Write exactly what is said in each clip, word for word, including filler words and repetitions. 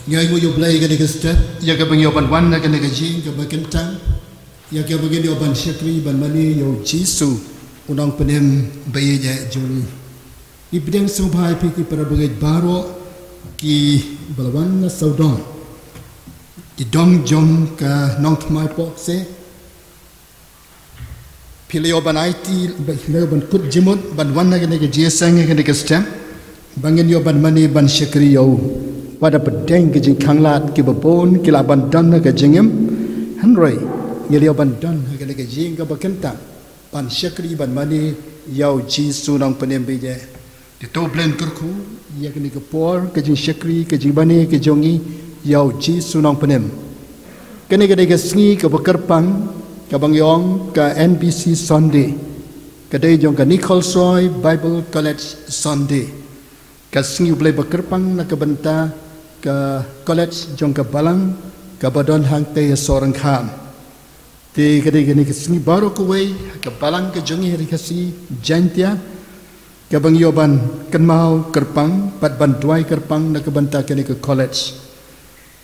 Ngi ainguh ïa U Blei ïa kane ka step, ïa kaba ngi ïoh ban wan ha kane ka ïing kaba kyntang, ïa kaba ngi ïoh ban shakri ban mane ïa U Jisu, U Nongpynim ba ïeit jong ngi. Ngi pdiang sngewbha ïa phi ki para bangeit baroh kiba la wan na sawdong, ki dong jong ka Nongthymmai Pokse. Phi la ïoh ban aiti, phi la ïoh ban kut jingmut ban wan ha kane ka jingïaseng, ha kane ka step, ba ngin ïoh ban mane ban shakri ïa U. Wat la pdeng ki jingkhanglad kiba bun ki lah ban don ha ka jingim, hynrei ngi la ïoh ban don ha kane ka ïing kaba kyntang ban shakri ban mane ïa U Jisu, U Nongpynim ba ïeit. Te to U Blei un kyrkhu ïa kane ka por ka jingshakri ka jingmane ka jong ngi ïa U Jisu, U Nongpynim. Kane ka dei ka sngi kaba kyrpang kaba ngi ong ka N B C Sunday, ka dei jong ka Nikolsoy Bible College Sunday. Ka sngi U Blei ba kyrpang na ka bynta ka college jong ka balang kaba don hangtei ha Sohryngkham. Te ka dei kane ka sngi baroh kawei ha ka balang ka jong ngi ha Ri Khasi Jaiñtia, kaba ngi ïoh ban kynmaw kyrpang bad ban duwai kyrpang na ka bynta kane ka college.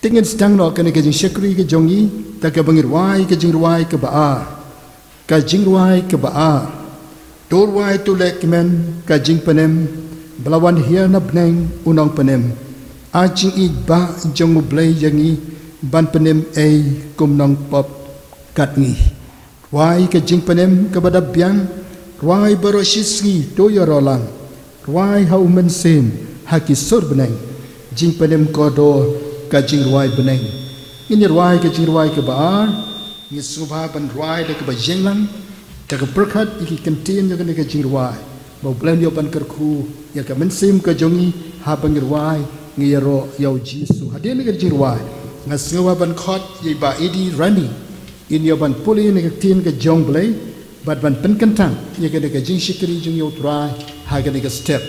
Te ngin sdang noh kane ka jingshakri ka jong ngi da kaba ngin rwai ka jingrwai kaba ar. Ka jingrwai kaba ar. To rwai to leh kmen ka jingpynim ba la wan hiar na bneng, U Nongpynim. A jingïeit ba jong U Blei ïa ngi ban pynim ei kum nongpop kat ngi. Rwai ka jingpynim kaba dap biang, rwai baroh shisngi to ïaroh lang, rwai ha U Mynsiem ha ki sur bneng, jingpynim kordor ka jingrwai bneng. Ngin ïa rwai ka jingrwai kaba ar, ngi sngewbha ban rwai da kaba ïeng lang, da ka pyrkhat ïa ki kyntien ïa kane ka jingrwai. Ba U Blei un ïoh ban kyrkhu ïa ka mynsiem ka jong ngi haba ngi rwai, ngi ïaroh ïa U Jisu. Hadien ka jingrwai, nga sngewbha ban khot ïa i Bah Eddie Rani, in ïoh ban pule na ka ktien ka jong U Blei bad ban pynkyntang ïa kane ka jingshakri jong ngi ïa U Trai ha kane ka step.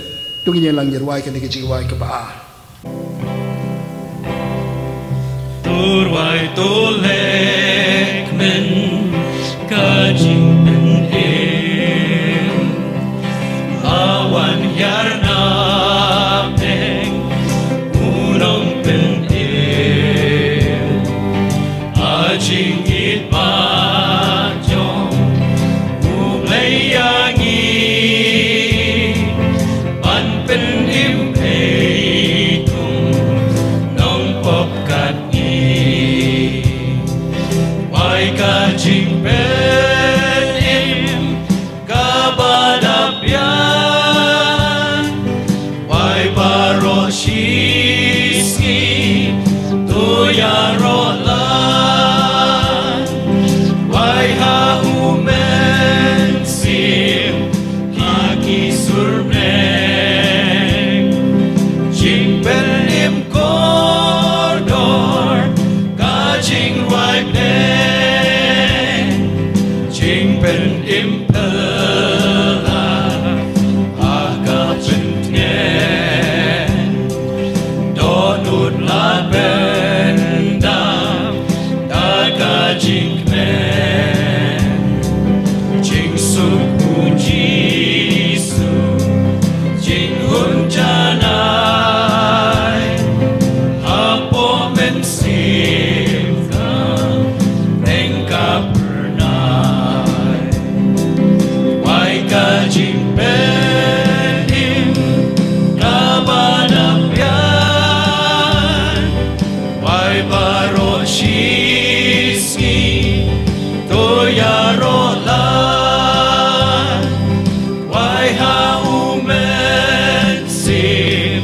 To ngin ïa lang ïa rwai kane ka jingrwai kaba ar. To rwai to leh kmen ka jingpynim, a wan hiar na bneng, U Nongpynim. A jingïeit ba jong U Blei ïa ngi ban pynim ei kum nongpop kat ngi. Rwai ka jingpynim kaba dap biang, rwai baroh shisngi to ïaroh lang, rwai ha U Mynsiem ha ki sur bneng. Jingpynim kordor ka jingrwai bneng, jingpynim phylla ha ka pyntngen. Dohnud la pyndap da ka jingkmen, jingsuk U Jisu, jinghun janai hapoh mynsiem ka bneng ka phyrnai. Rwai ka jingpynim kaba dap biang, rwai baroh shisngi to ïaroh lang, rwai ha U Mynsiem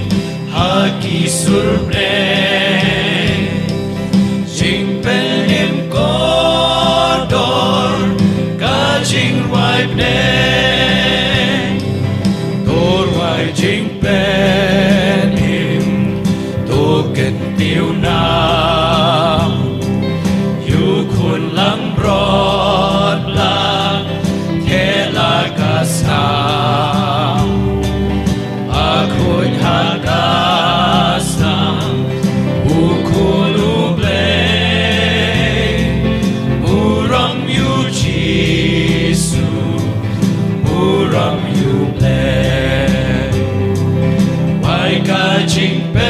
ha ki sur bneng. Jingpynim kordor ka jingrwai bneng, to rwai jingpynim, to kyntiew nam, ïa U Khun langbrot la theh la ka snam. A khuid ha ka snam U Khun U Blei, burom ïa U Jisu, burom ïa U Blei. Rwai ka jingpynim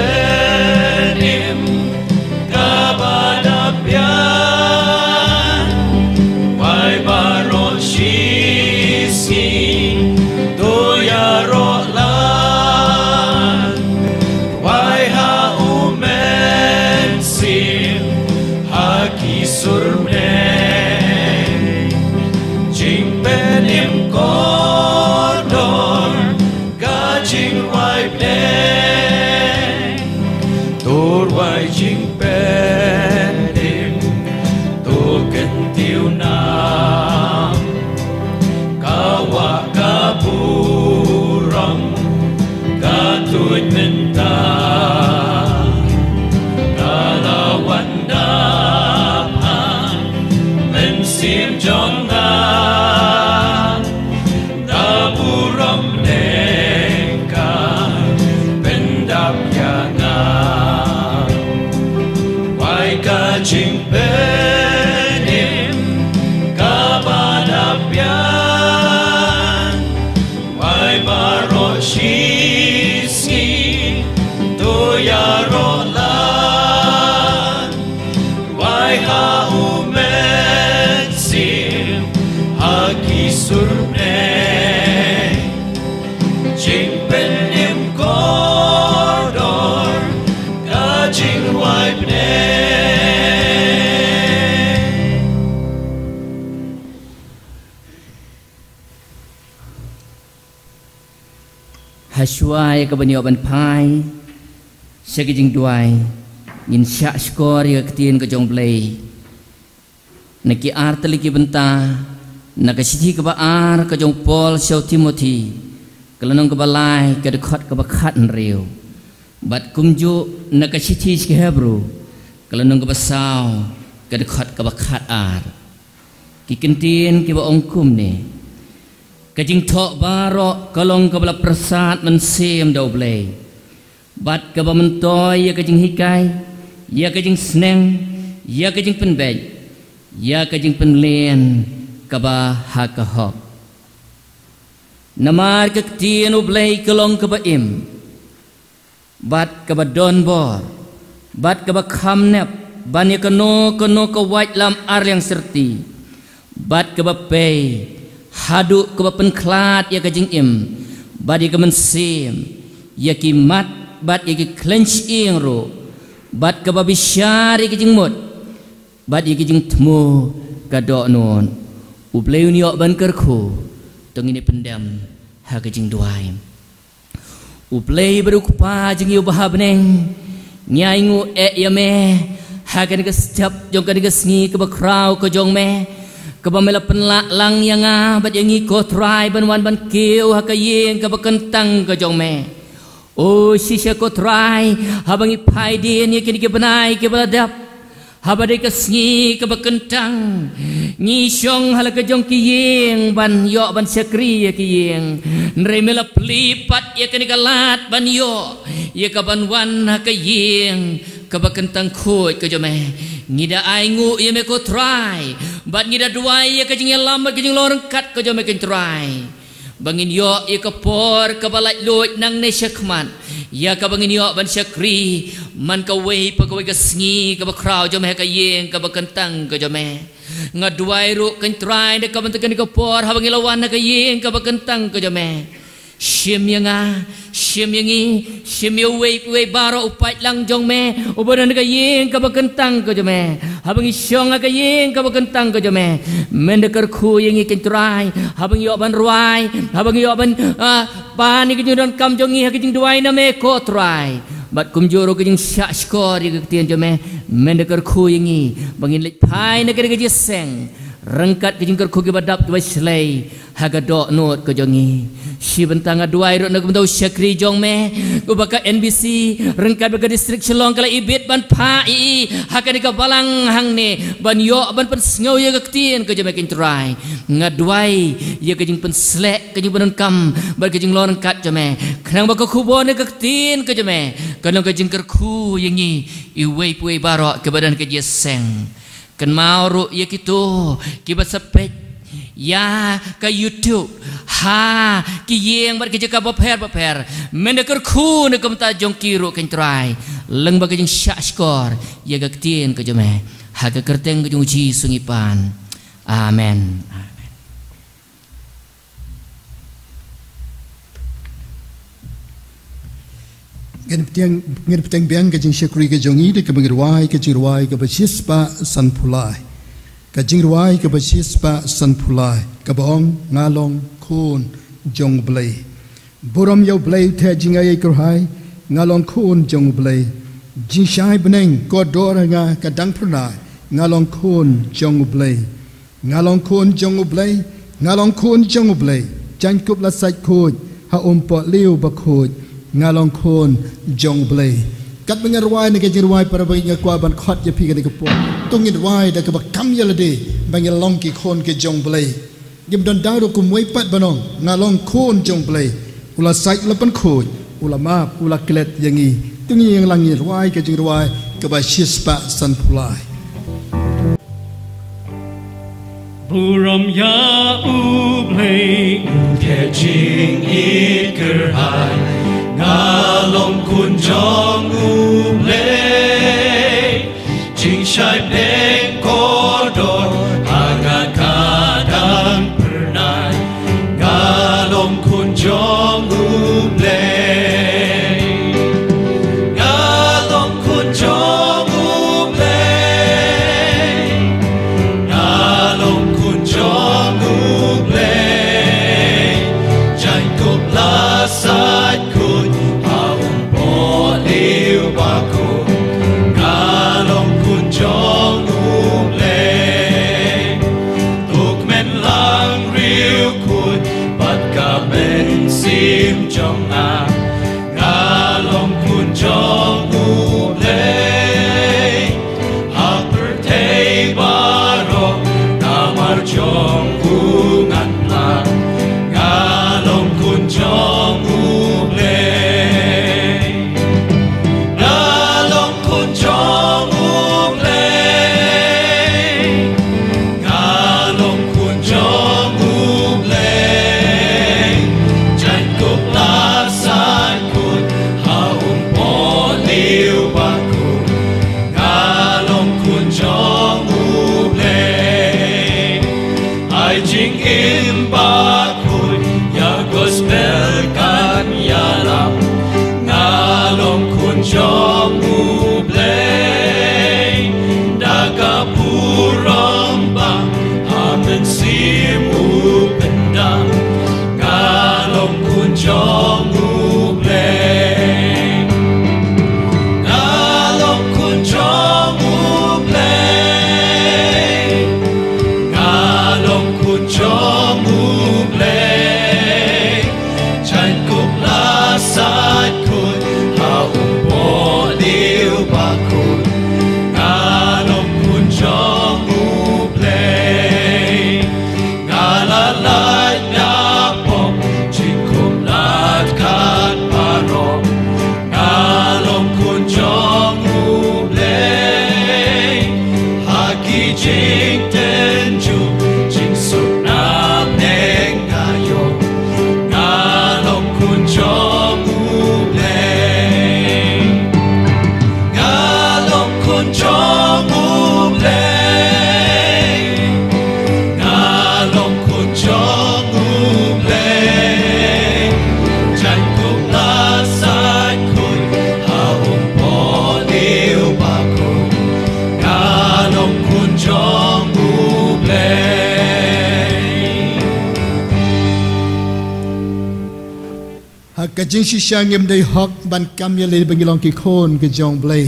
Jingpynim kaba da biang, wai baroh shisngi to ïaroh lang, wai ha u Mynsiem ha ki sur bneng. Jingpynim kordor ka jingrwai bneng. Hashwa ïa kaban ïoh ban phai sha ka jingduwai, ngin shah shkor ïa ka ktien ka jong U Blei. Na ki ar tylli ki bynta, na ka shithi kaba ar ka jong u Paul sha u Timothi, ka lynnong kaba lai, ka dkhot kaba khathynriew. Bad kumjuh na ka shithi sha ki Hebru, ka lynnong kaba saw, ka dkhot kaba khatar. Ki kyntien kiba ong kumne: Ka jingthoh baroh ka long kaba la pyrsad mynsiem da U Blei, bad kaba myntoi ïa ka jinghikai, ïa ka jingsneng, ïa ka jingpynbeit, ïa ka jingpynlehn kaba ha ka hok. Namar ka ktien U Blei ka long kaba im, bad kaba donbor, bad kaba kham nep ban ïa kano kano ka waitlam arliang syrti, bad kaba pei haduh kaba pynkhlad ïa ka jingim bad ïa ka mynsiem, ïa ki mat bad ïa ki khleiñ shyieng ruh, bad kaba bishar ïa ki jingmut bad ïa ki jingthmu ka dohnud. U Blei un ïoh ban kyrkhu. To ngin ïa pyndem ha ka jingduwai. U Blei bad U Kpa jong ngi uba ha bneng, ngi ainguh eh ïa me ha kane ka step jong kane ka sngi kaba khraw ka jong me, kaba me la pynlah lang ïa nga bad ïa ngi, ko Trai, ban wan ban kiew ha ka ïing kaba kyntang ka jong me. O shisha, ko Trai, haba ngi phai dien ïa kine ki bnai kiba la dep, haba dei ka sngi kaba kyntang, ngi shong ha la ka jong ki ïing ban ïoh ban shakri ïa ki ïing. Hynrei me la plie pat ïa kane ka lad ban ïoh ïa ka ban wan ha ka ïing kaba kyntang khuid ka jong me. Ngi da ainguh ïa me, ko Trai, bad ngi da duwai ïa ka jingïalam bad ka jinglong ryngkat ka jong me, ko Trai, ba ngin ïoh ïa ka por kaba laitluid nangne shakhmat, ïa kaba ngin ïoh ban shakri man kawei pa kawei ka sngi kaba khraw jong me ha ka ïing kaba kyntang ka jong me. Nga duwai ruh, ko Trai, da kaba mynta kane ka por haba ngi la wan ha ka ïing kaba kyntang ka jong me, shim ïa nga, shim ïa ngi, shim ïa uwei pa uwei baroh u paidlang jong me uba don ha ka ïing kaba kyntang ka jong me. Haba ngi shong ha ka ïing kaba kyntang ka jong me, men da kyrkhu ïa ngi, ko Trai, haba ngi ïoh ban rwai, haba ngi ïoh ban, ah, ban ïa ka jingdonkam jong ngi ha ka jingduwai na me, ko Trai, bad kumjuh ruh ka jingshah shkor ïa ka ktien jong me, men da kyrkhu ïa ngi ba ngin leit phai na ka, ka jingïaseng ryngkat ka jingkyrkhu kiba dap kiba shlei ha ka dohnud ka jong ngi. Shi bynta nga duwai ruh na ka bynta u shakri jong me, uba ka N B C ryngkat bad ka District Shillong ka la ibit ban phah ïa i ha kane ka balang hangne ban ïoh ban pynsngew ïa ka ktien ka jong me, ko Trai. Nga duwai ïa ka jingpynsleh, ka jingpyndonkam bad ka jinglong ryngkat jong me, khnang ba ka khubor ne ka ktien ka jong me kan long ka jingkyrkhu ïa ngi, iwei pa iwei baroh kiba don ha ka jingïaseng. Kynmaw ruh ïa kito kiba sa peit ïa ka YouTube ha ki ïing bad ki jaka bapher bapher. Men da kyrkhu na ka bynta jong ki ruh, ko Trai, lyngba ka jingshah shkor ïa ka ktien ka jong me. Ha ka kyrteng ka jong U Jisu ngi pan. Amen. Amen. Ngin bteng, ngin bteng biang ka jingshakri ka jong ngi da kaba ngin rwai ka jingrwai kaba shispah sanphew lai. Ka jingrwai kaba shispah sanphew lai, kaba ong: Nga long khun jong U Blei. Burom ïa U Blei uta jingïaid kyrhai, nga long khun jong U Blei. Jingshai bneng kordor ha nga ka dang phyrnai, nga long khun jong U Blei. Nga long khun jong U Blei, nga long khun jong U Blei. Jaiñkup la sait khuid ha um pohliew bakhuid, nga long khun jong U Blei. Katba ngin rwai na ka jingrwai, para bangeit, nga kwah ban khot ïa phi kane ka por. To ngin rwai da kaba kam ïa lade ba ngin long ki khun ki jong U Blei. Ngim don daw ruh kumwei pat ban ong, nga long khun jong U Blei. U la sait, u la pynkhuid, u la map, u la klet ïa ngi. To ngin ïeng lang, ngin rwai ka jingrwai kaba shispah sanphew lai. Burom ïa U Blei, u kyrteng i kyrhai, nga long khun jong U Blei. Jingshai beng kordor ha nga ka dang phyrnai, nga long khun jong U Blei. Nga long khun jong U Blei. Nga long khun jong U Blei. Jakob la sait kut ha u pohliew bakut. Nga long khun jong U Blei. Tuk men lang riewkut bad ka mynsiem jong nga. Nga long khun jong U Blei. Ha pyrthei baroh namar jong u ngan plang. Nga long khun jong U Blei. Nga long khun jong U Blei. Nga long khun jong U Blei. Jakob la sait kut ha u pohliew bakut. Nga long khun jong U Blei. Ai jingim bakut ïa gospel kan ïalam. Nga long khun jong U Blei. Da ka burom ba ha mynsiem u pyndam. Nga long khun jong U Blei. Nga long khun jong U Blei. Nga long khun jong U Blei. Jakob la sait kut ha u pohliew bakut. Nga long khun jong U Blei. Nga la lait na pop jingkhum lad kat baroh. Nga long khun jong U Blei. Ha ki jingtynjuh jingsuk na pdeng nga ïoh. Nga long khun jong U Blei. Nga long khun jong U Blei. Nga long khun jong U Blei. Jakob la sait kut ha u pohliew bakut. Nga long khun jong U Blei. Ha ka jingshisha ngim dei hok ban kam ïa lade ba ngi long ki khun ki jong U Blei.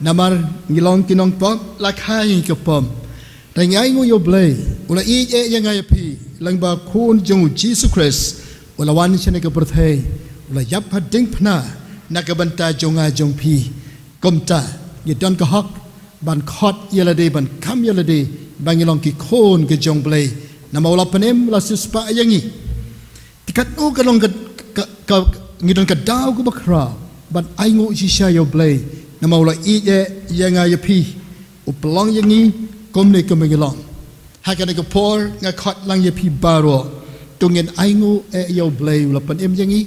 Namar ngi long ki nongpop la kha ïa ka pop. Te ngi ainguh ïa U Blei u la ïeit eh ïa nga ïa phi lyngba Khun jong U Jisu Khrist u la wan shane ka pyrthei u la ïap ha diengphna na ka bynta jong nga jong phi. Kumta ngi don ka hok ban khot ïa lade ban kam ïa lade ba ngi long ki khun ki jong U Blei. Namar u la pynim u la siewspah ïa ngi. Te katno ka long ka, ka, ka, ngi don ka daw kaba khraw ban ainguh shisha ïa U Blei namar u la ïeit eh ïa nga ïa phi. U pynlong ïa ngi kumne kumba ngi long. Ha kane ka por nga khot lang ïa phi baroh. To ngin ainguh eh ïa U Blei u la pynim ïa ngi,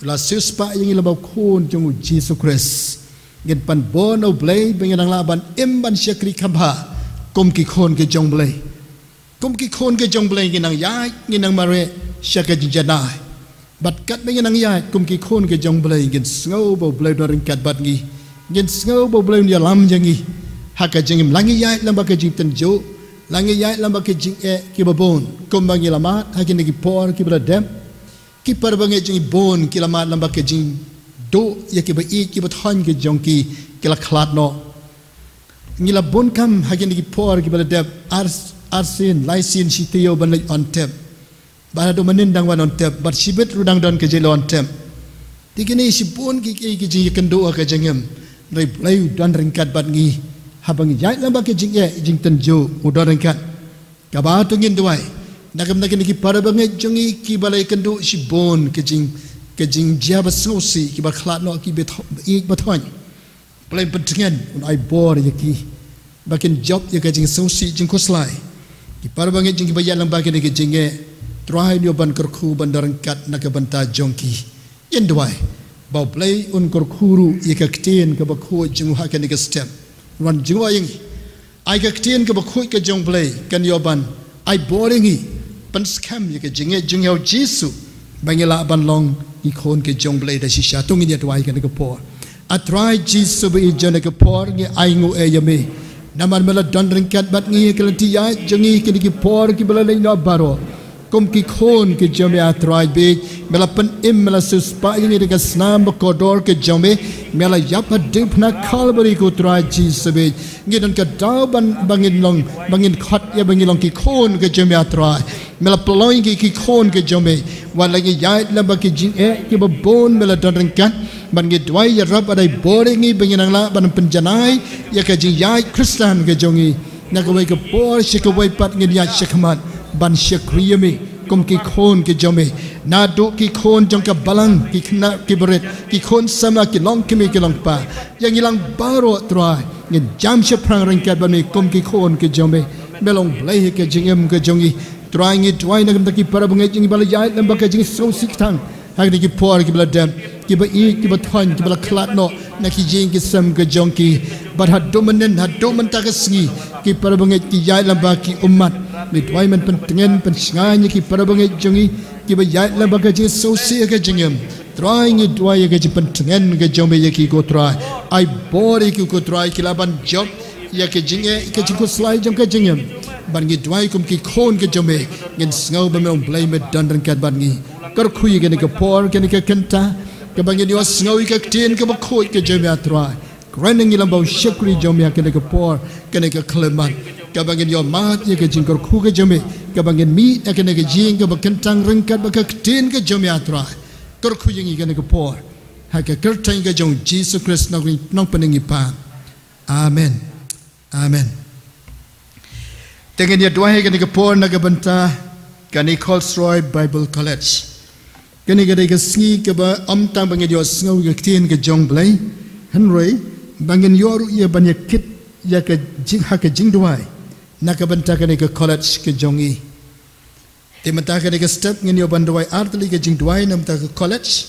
u la siewspah ïa ngi lyngba U Khun jong U Jisu Khrist. Ngin pan bor na U Blei ba ngin nang lah ban im ban shakri kham bha kum ki khun ki jong U Blei. Kum ki khun ki jong U Blei ngin nang ïaid, ngin nang mareh sha ka jingjanai. Bad katba ngin nang ïaid kum ki khun ki jong U Blei ngin sngew ba U Blei u don ryngkat bad ngi. Ngin sngew ba U Blei un ïalam ïa ngi ha ka jingim, la ngi ïaid lyngba ka jingtynjuh, la ngi ïaid lyngba ka jingeh kiba bun. Kumba ngi la mad ha kine ki por kiba la dep, ki para bangeit jong ngi bun ki la mad lyngba ka jingduh ïa kiba ïeit kiba thoiñ ki jong ki, ki la khlad noh. Ngi la bun kam ha kine ki por kiba la dep, ar, arsien laisien shi taïew ban leit on tep. Bad haduh mynnin dang wan on tep, bad shibit ruh dang don ka jingïaleh on tep. Te kine shibun ki, ki, ki jingïakynduh ha ka jingim. Hynrei U Blei u don ryngkat bad ngi. Haba ngi ïaid lyngba ka jingeh jingtynjuh u don ryngkat. Kaba to ngin duwai na ka bynta kine ki para bangeit jong ngi kiba la ïakynduh shibun ka jing, ka jingjia ba sngewsih, kiba khlad noh, kiba tho-, ïeit ba thoiñ. Blei un pyntngen, un ai bor ïa ki ba kin jop ïa ka jingsngewsih jingkhuslai. Ki para bangeit jong ngi kiba ïaid lyngba kane ka jingeh, Trai un ïoh ban kyrkhu ban don ryngkat na ka bynta jong ki. Ngin duwai ba U Blei un kyrkhu ruh ïa ka ktien kaba khuid jong u ha kane ka step. Wan jngoh ïa ngi. Ai ka ktien kaba khuid ka jong U Blei kan ïoh ban ai bor ïa ngi, pynskhem ïa ka jingngeit jong ngi ha U Jisu, ba ngi lah ban long ki khun ki jong U Blei da shisha. To ngin ïa duwai kane ka por. A Trai Jisu ba ïeit, ha kane ka por ngi ainguh ïa me, namar me la don ryngkat bad ngi ha ka lynti ïaid jong ngi kine ki por kiba la leit noh baroh. Kum ki khun ki jong me, A Trai ba ïeit, me la pynim, me la siewspah ïa ngi da ka snam ba kordor ka jong me, me la ïap ha diengphna Kalbari, ko Trai Jisu ba ïeit. Ngi don ka daw ban, ba ngin long, ba ngin khot ïa ba ngin long ki khun ki jong me, A Trai. Me la pynlong ïa ngi ki khun ki jong me. Wat la ngi ïaid lyngba ki jingeh kiba bun, me la don ryngkat. Bad ngi duwai, ïarap bad ai bor ïa ngi ba ngin nang lah ban pynjanai ïa ka jingïaid Khristan ka jong ngi. Na kawei ka por sha kawei pat ngin ïaid shakhmat ban shakri ïa me kum ki khun ki jong me. Naduh ki khun jong ka balang, ki khynnah ki barit, ki khun samla, ki longkmie ki longkpa, ïa ngi lang baroh, Trai, ngin jam shaphrang ryngkat bad me kum ki khun ki jong me. Me long Blei ha ka jingim ka jong ngi. Trai, ngi duwai na ka bynta ki para bangeit jong ngi ba la ïaid lyngba ka jingsngewsih tang ha kine ki por kiba la dep, kiba ïeit, kiba thoiñ, kiba la khlad noh na ki ïing ki sem ka jong ki. Bad haduh mynnin, haduh mynta ka sngi, ki para bangeit ki ïaid lyngba ki ummat. Ngi duwai men pyntngen, pynshngaiñ ïa ki para bangeit jong ngi kiba ïaid lyngba ka jingsngewsih ha ka jingim. Trai, ngi duwai ïa ka jingpyntngen ka jong me ïa ki, ko Trai. Ai bor ïa ki, ko Trai, ki lah ban jop ïa ka jingeh, ïa ka jingkhuslai jong ka jingim. Bad ngi duwai kum ki khun ki jong me, ngin sngew ba me long Blei, me don ryngkat bad ngi. Kyrkhu ïa kane ka por, kane ka kynta, kaba ngin ïohsngew ïa ka ktien kaba khuid ka jong me, A Trai. Kren ïa ngi lyngba u shakri jong me ha kane ka por, kane ka khyllipmat, kaba ngin ïohmad ïa ka jingkyrkhu ka jong me, kaba ngin mih ha kane ka jing kaba kyntang ryngkat bad ka ktien ka jong me, A Trai. Kyrkhu ïa ngi kane ka por, ha ka kyrteng ka jong U Jisu Khrist, Nongpynim, Nongpynim ngi pan. Amen. Amen. Te ngin ïa duwai ha kane ka por na ka bynta ka Nichols Roy Bible College. Kane ka dei ka sngi kaba ym tang ba ngin ïohsngew ïa ka ktien ka jong U Blei, hynrei ba ngin ïoh ruh ïa ban ïa kit ïa ka jing, ha ka jingduwai na ka bynta kane ka college ka jong ngi. Te mynta kane ka step ngin ïoh ban duwai ar tylli ka jingduwai na ka bynta ka college.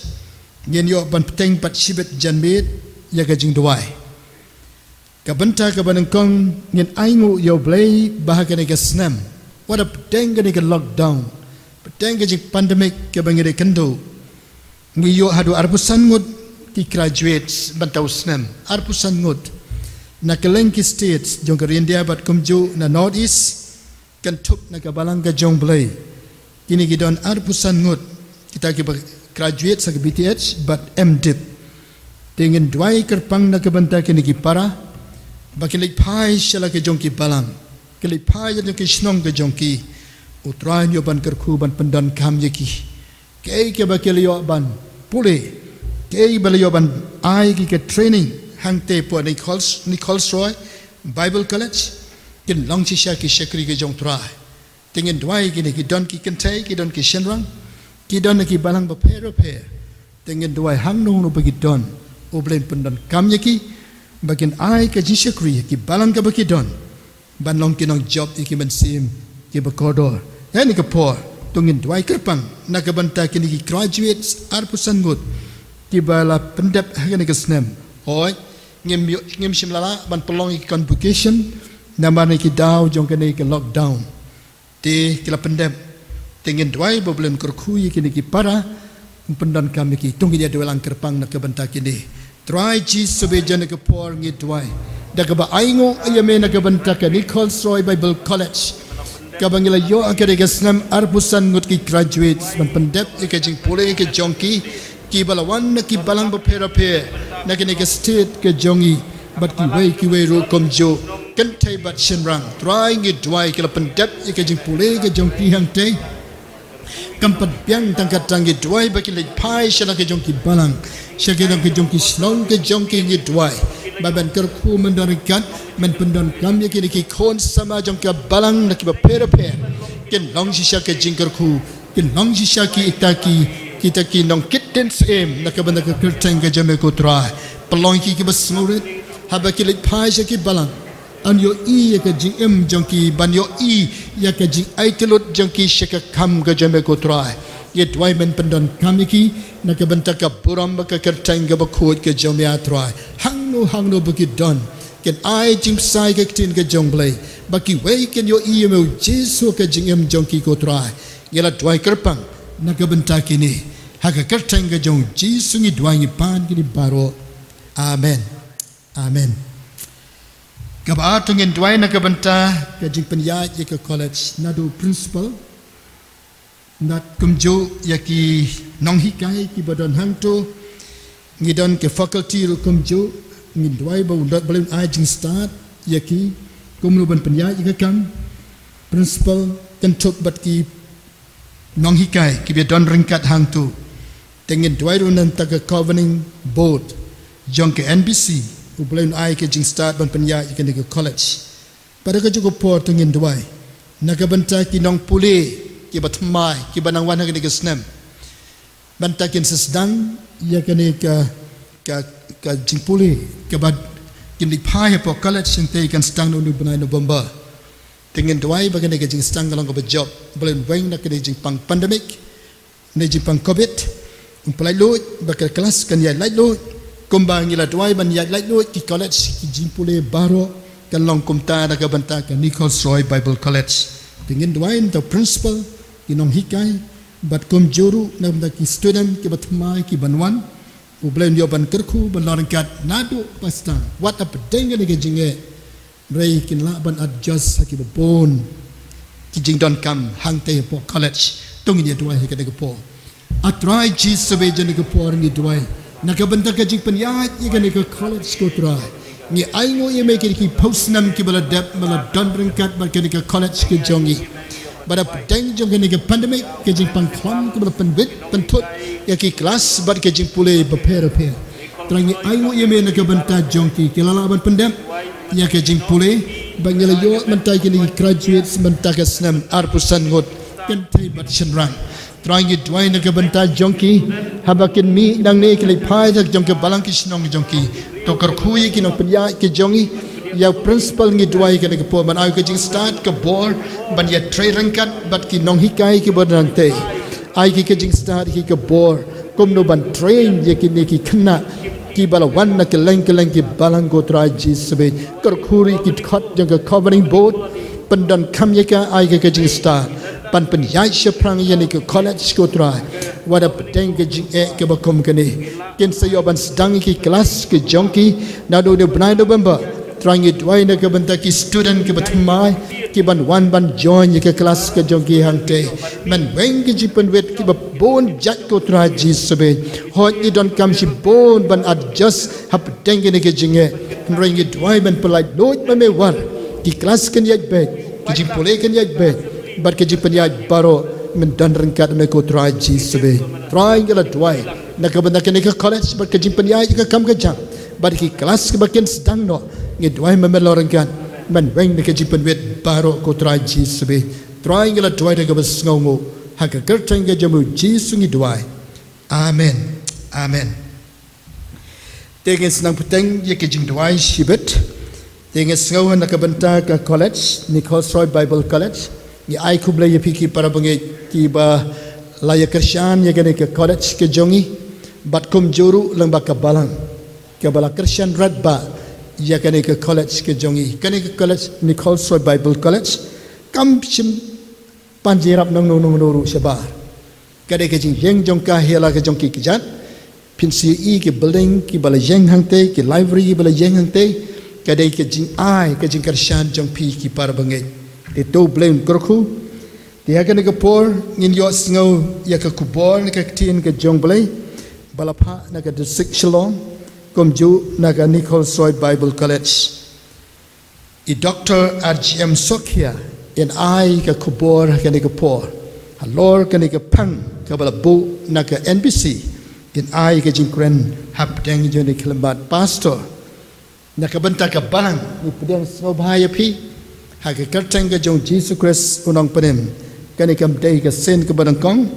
Ngin ïoh ban bteng pat shibit janmiet ïa ka jingduwai. Ka bynta kaba nyngkong, ngin ainguh ïa U Blei ba ha kane ka snem, wat la pdeng kane ka lockdown, pdeng ka jing pandemic kaba ngi dei kynduh, ngi ïoh haduh arphew san ngut ki graduates ban ta u snem, arphew san ngut. Na kylleng ki states jong ka Ri India bad kumjuh na North East, kynthup na ka balang ka jong U Blei, kine ki don arphew san ngut kita kiba graduate sa ka B Th bad M.Div. Te ngin duwai kyrpang na ka bynta kine ki para, ba kin leit phai sha la ka jong ki balang, kin leit phai sha la ka jong ki shnong ka jong ki. U Trai un ïoh ban kyrkhu ban pyndonkam ïa ki. Kaei kaba ki la ïoh ban pule, kaei ba la ïoh ban ai ki ka training hangtei hapoh Nichols, Nichols Roy Bible College, kin long shisha ki shakri ka jong U Trai. Te ngin duwai, kine ki don ki kynthei, ki don ki shynrang, ki don ki balang bapher bapher. Te ngin duwai hangno hangno ba ki don, U Blei un pyndonkam ïa ki, ba kin ai ka jingshakri ïa ki balang kaba ki don, ban long ki nongjop ïa ki mynsiem kiba kordor. Ha kane ka por, to ngin duwai kyrpang na ka bynta kine ki graduates arphew san ngut kiba la pyndep ha kane ka snem. Hooid, ngim ïoh, ngim shym la lah ban pynlong ïa ki convocation namar na ki daw jong kane ka lockdown. Te ki la pyndep. Te ngin duwai ba U Blei un kyrkhu ïa kine ki para, un pyndonkam ïa ki. To ngin ïa duwai lang kyrpang na ka bynta kine. Trai Jisu, ha kane ka por ngi duwai da kaba ainguh ïa me na ka bynta ka Nichols Roy Bible College, kaba ngi la ïoh ha kane ka snem arphew san ngut ki graduates ban pyndep ïa ka jingpule ka jong ki, kiba la wan na ki balang bapher bapher na kane ka state ka jong ngi, bad kiwei kiwei ruh kumjuh, kynthei bad shynrang. Trai, ngi duwai ki la pyndep ïa ka jingpule ka jong ki hangtei. Kam pat biang tang katta, ngi duwai ba kin leit phai sha la ka jong ki balang, sha la ka jong ki shnong ka jong ki. Ngi duwai ba men kyrkhu, men don ryngkat, men pyndonkam ïa kine ki khun samla jong ka balang na kiba pher bapher. Kin long shisha ka jingkyrkhu, kin long shisha kita ki, kita ki nongkit dien syiem na ka bynta ka kyrteng ka jong me, ko Trai. Pynlong ki kiba sngewrit haba ki leit phai sha ki balang, ban ïohi ïa ka jingim jong ki, ban ïohi ïa ka jingaiti lut jong ki sha ka kam ka jong me ko Trai. Ngi duwai men pyndonkam ïa ki na ka bynta ka burom bad ka kyrteng kaba khuid ka jong me ah Trai. Hangno hangno ba ki don, kin ai jingpynsai ka ktien ka jong Blei, ba kiwei kin ïohi ïa me u Jisu ka jingim jong ki ko Trai. Ngi la duwai kyrpang na ka bynta kine, ha ka kyrteng ka jong u Jisu ngi duwai ngi pan kine baroh. Amen. Amen. Kaba ar to ngin duwai na ka bynta ka jingpynïaid ïa ka college, naduh principal, naduh kumjuh ïa ki nonghikai kiba don hangto. Ngi don ka faculty ruh kumjuh. Ngin duwai ba u Blei un ai jingstad ïa ki kumno ban pynïaid ïa ka kam. Principal, kynthup bad ki nonghikai kiba don ryngkat hangto. Te ngin duwai ruh na ka bynta ka governing board jong ka N B C, u Blei un ai ka jingstad ban pynïaid ïa kane ka college. Bad ha kajuh ka por to ngin duwai na ka bynta ki nongpule kiba thymmai kiba nang wan ha kane ka snem, ban da kin sa sdang ïa kane ka, ka, ka jingpule kaba kin leit phai hapoh college, hangtei kan sdang naduh u bnai November. Te ngin duwai ba kane ka jingsdang kan long kaba jop, ba la weng na kane ka jingpang pandemic, ne jingpang covid, un pyllait luid, ba ka klas kan ïaid lait luid kumba ngi la duwai ban ïaid lait luid. Ki college, ki jingpule baroh kan long kumta na ka bynta ka Nichols Roy Bible College. Te ngin duwai na ka bynta u principal, ki nonghikai, bad kumjuh ruh na ka bynta ki student kiba thymmai kiban wan. U Blei un ïoh ban kyrkhu, ban long ryngkat naduh ba sdang, wat hapdeng kane ka jingeh, hynrei kin lah ban adjust ha kiba bun ki jingdonkam hangtei hapoh college. To ngin ïa duwai ha kane ka por. Ah Trai Jisu, ha kane ka por ngi duwai na ka bynta ka jingpynïaid ïa kane ka college ko Trai. Ngi ainguh ïa me ïa kine ki phew snem kiba la dep ba la don ryngkat bad kane ka college ka jong ngi. Bad hapdeng jong kane ka pandemic, ka jingpang khlam kaba la pynbit pynthut ïa ki klas bad ka jingpule bapher bapher. Trai, ngi ainguh ïa me na ka bynta jong ki, ki la lah ban pyndep ïa ka jingpule, bad ngi la ïoh mynta kine ki graduates mynta ka snem arphew san ngut, kynthei bad shynrang. Trai, ngi duwai na ka bynta jong ki, haba kin mih nangne kin leit phai sha jong ka balang ki shnong jong ki. To kyrkhu ïa ki nongpynïaid ki jong ngi. Ïa u principal ngi duwai ha kane ka por ban ai ka jingstad ka bor ban ïatrei ryngkat bad ki nonghikai kiba don hangtei. Ai ki ka jingstad, ki ka bor kumno ban train ïa kine ki khynnah kiba la wan na kylleng kylleng ki balang ko Trai Jisu. Kyrkhu ruh ïa ki dkhot jong ka governing board, pyndonkam ïa ka, ai ka ka jingstad ban pynïaid shaphrang ïa kane ka college ko Trai. Wat hapdeng ka jingeh kaba kum kane, kin sa ïoh ban sdang ïa ki klas ki jong ki naduh u bnai November. Trai, ngi duwai na ka bynta ki student kiba thymmai kiban wan ban join ïa ka klas ka jong ki hangtei. Men weng ki jingpynwit kiba bun jait ko Trai Jisu. Hooid, ngi donkam shibun ban adjust hapdeng kane ka jingeh, hynrei ngi duwai men pyllait luid ma me, wat ki klas kin ïaid beit, ki jingpule kin ïaid beit, bad ki jingpynïaid baroh men don ryngkat ma me ko Trai Jisu. Trai, ngi la duwai na ka bynta kane ka college bad ka jingpynïaid ka kam ka jam, bad ki klas kiba kin sdang noh, ngi duwai ma me long ryngkat, men weng na ka jingpynwit baroh ko Trai Jisu. Trai, ngi la duwai da kaba sngewnguh, ha ka kyrteng ka jong u Jisu ngi duwai. Amen. Amen. Te ngin sa nang bteng ïa ka jingduwai shibit. Te ngin sngew na ka bynta ka college, Nichols Roy Bible College. Ngi ai khublei ïa phi ki para bangeit kiba la ïa kyrshan ïa kane ka college ka jong ngi, bad kumjuh ruh lyngba ka balang kaba la kyrshan radbah ïa kane ka college ka jong ngi. Kane ka college, Nichols Roy Bible College, kam shym pan jingïarap nongno nongno ruh shabar. Ka dei ka jingïeng jong ka hi la ka jong ki kjat. Phin sa ïohi ki building kiba la ïeng hangtei, ki library kiba la ïeng hangtei. Ka dei ka jingai, ka jingkyrshan jong phi ki para bangeit. Te to Blei un kyrkhu. Te ha kane ka por ngin ïohsngew ïa ka khubor na ka ktien ka jong Blei ba la phah na ka district Shillong, kumjuh na ka Nichols Roy Bible College. I Doctor R G M Sokhia in ai ka khubor ha kane ka por halor kane ka phang kaba la buh na ka N B C, in ai ka jingkren hapdeng jong kane ka lymbat. Pastor, na ka bynta ka balang ngi pdiang sngewbha ïa phi ha ka kyrteng ka jong Jisu Khrist u nongpynim. Kane kam dei ka sien kaba nyngkong,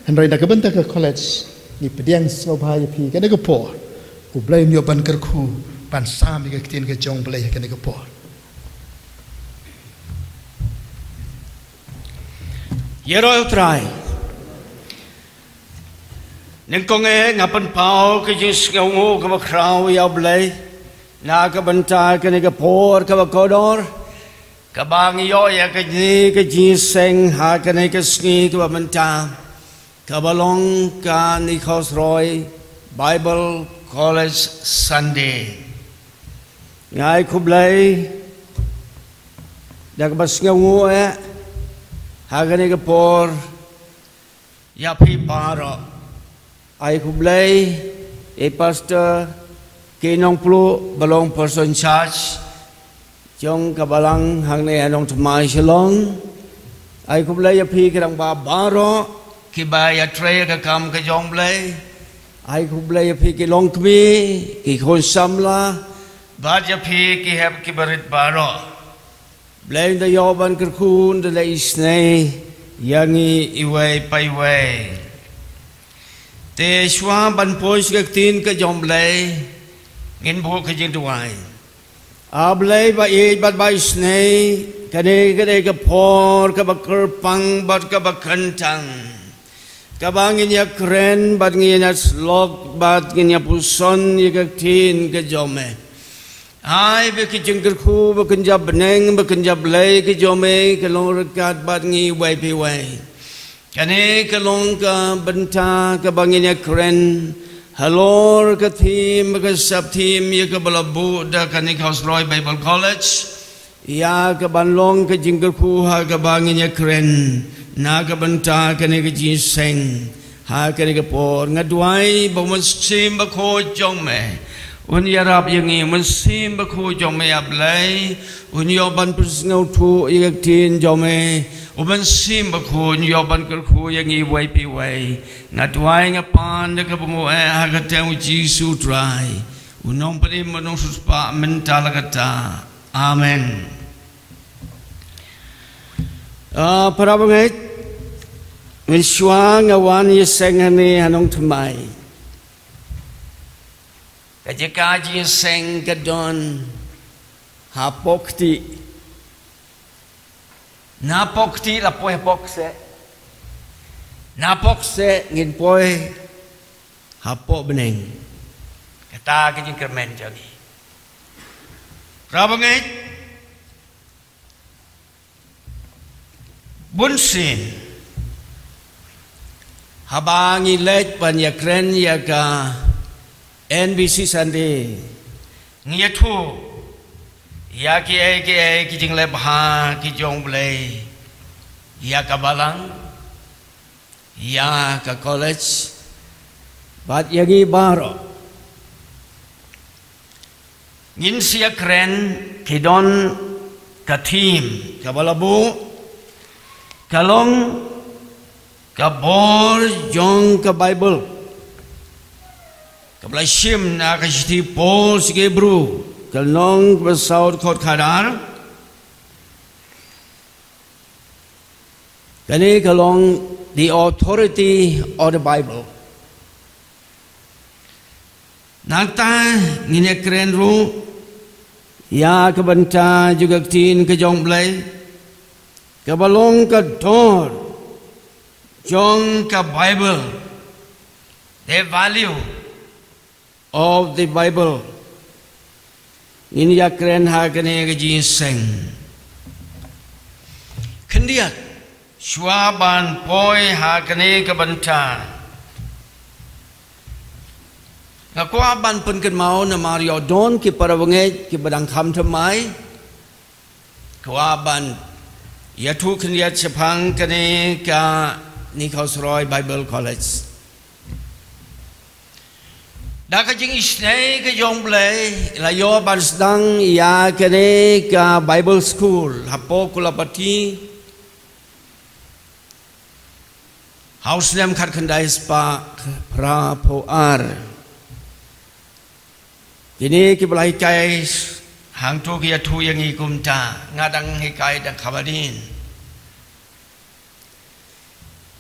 hynrei na ka bynta ka college ngi pdiang sngewbha ïa phi kane ka por. U Blei un ïoh ban kyrkhu ban sam ïa ka ktien ka jong Blei ha kane ka por. Ïaroh ïa U Trai. Nyngkong eh nga pynpaw ka jingsngewnguh kaba khraw ïa U Blei na ka bynta kane ka por kaba kordor, kaba ngi ïoh ïa kane ka jingseng ha kane ka sngi kaba mynta, kaba long ka Nikhosroy Bible College Sunday. Nga ai khublei da kaba sngewnguh eh ha kane ka por ïa phi baroh. Ai khublei ïa i Pastor K. Nongpluh ba long Pastor in charge jong ka balang hangne ha Nongthymmai Shillong. Ai khublei ïa phi ki rangbah baroh kiba ïatrei ïa ka kam ka jong U Blei. Ai khublei ïa phi ki longkmie, ki khun samla bad ïa phi ki hep ki barit baroh. Blei un da ïoh ban kyrkhu, un da leh isynei ïa ngi iwei pa iwei. Te shuwa ban poi sha ka ktien ka jong U Blei, ngin buh ka jingduwai. A Blei ba ïeit bad ba isynei, kane ka dei ka por kaba kyrpang bad kaba kyntang, kaba ngin ïakren bad ngin ïasyllok bad ngin ïapuson ïa ka ktien ka jong me. Ai ba ka jingkyrkhu ba kynja bneng ba kynja Blei ka jong me kan long ryngkat bad ngi iwei pa iwei. Kane ka long ka bynta kaba ngin ïakren halor ka theme, ka sub theme ïa kaba la buh da ka Nikhosroy Bible College ïa kaban long ka jingkyrkhu ha kaba ngin ïakren na ka bynta kane ka jingseng ha kane ka por. Nga duwai ba U Mynsiem Bakhuid jong me un ïarap ïa ngi. U Mynsiem Bakhuid jong me, a Blei, un ïoh ban pynsngewthuh ïa ka ktien jong me. U Mynsiem Bakhuid un ïoh ban kyrkhu ïa ngi iwei pa iwei. Nga duwai, nga pan da kaba nguh eh ha ka kyrteng U Jisu Trai, U Nongpynim, U Nongsiewspah mynta la katta. Amen. Ah, para bangeit, mynshuwa nga wan ïaseng hangne ha Nongthymmai, ka jaka jingïaseng ka don hapoh kti. Napoh kti la poi hapoh kseh. Napoh kseh ngin poi hapoh bneng. Kata ka jingkyrmen jong ngi. Para bangeit, bunsien haba ngi leit ban ïakren ïa ka N B C Sunday, ngi ïathuh ïa kiei kiei ki jingleh bha ki jong U Blei ïa ka balang, ïa ka college bad ïa ngi baroh. Ngin sa ïakren, ki don ka theme kaba la buh, ka long ka bor jong ka Bible, kaba la shim na ka shithi Paul sha ki Hebru, ka lynnong kaba saw, dkhot khadar. Kane ka long the authority of the Bible. Nangta ngin ïakren ruh ïa ka bynta jong ka ktien ka jong U Blei, kaba long ka dor jong ka Bible, the value of the Bible. Ngin ïakren ha kane ka jingïaseng. Khyndiat, shuwa ban poi ha kane ka bynta, nga kwah ban pynkynmaw namar ïoh don ki para bangeit kiba dang kham thymmai. Kwah ban ïathuh khyndiat shaphang kane ka Nikhosroy Bible College. Da ka jingisynei ka jong U Blei la ïoh ban sdang ïa kane ka Bible School hapoh Kulapati ha u snem khatkhyndai spah phra phew ar. Kine kiba la hikai hangto ki ïathuh ïa ngi kumta, nga dang hikai dang kham hadien.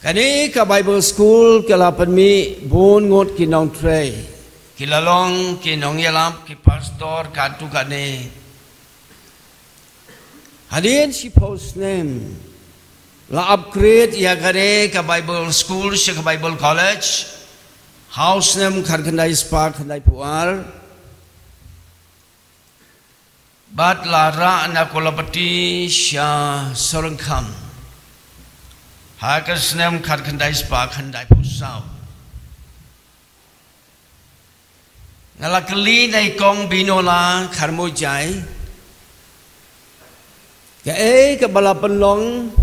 Kane ka Bible School ka la pynmih bun ngut ki nongtrei, ki la long ki nongïalap, ki pastor, katto katne. Hadien shiphew snem La upgrade ïa kane ka Bible School sha ka Bible College ha u snem khatkhyndai spah khyndaiphew ar. Bad la rah na Kolapati sha Sohryngkham ha ka snem khatkhyndai spah khyndaiphew saw. Nga la kylli na i Kong Binola Kharmojai, kaei kaba la pynlong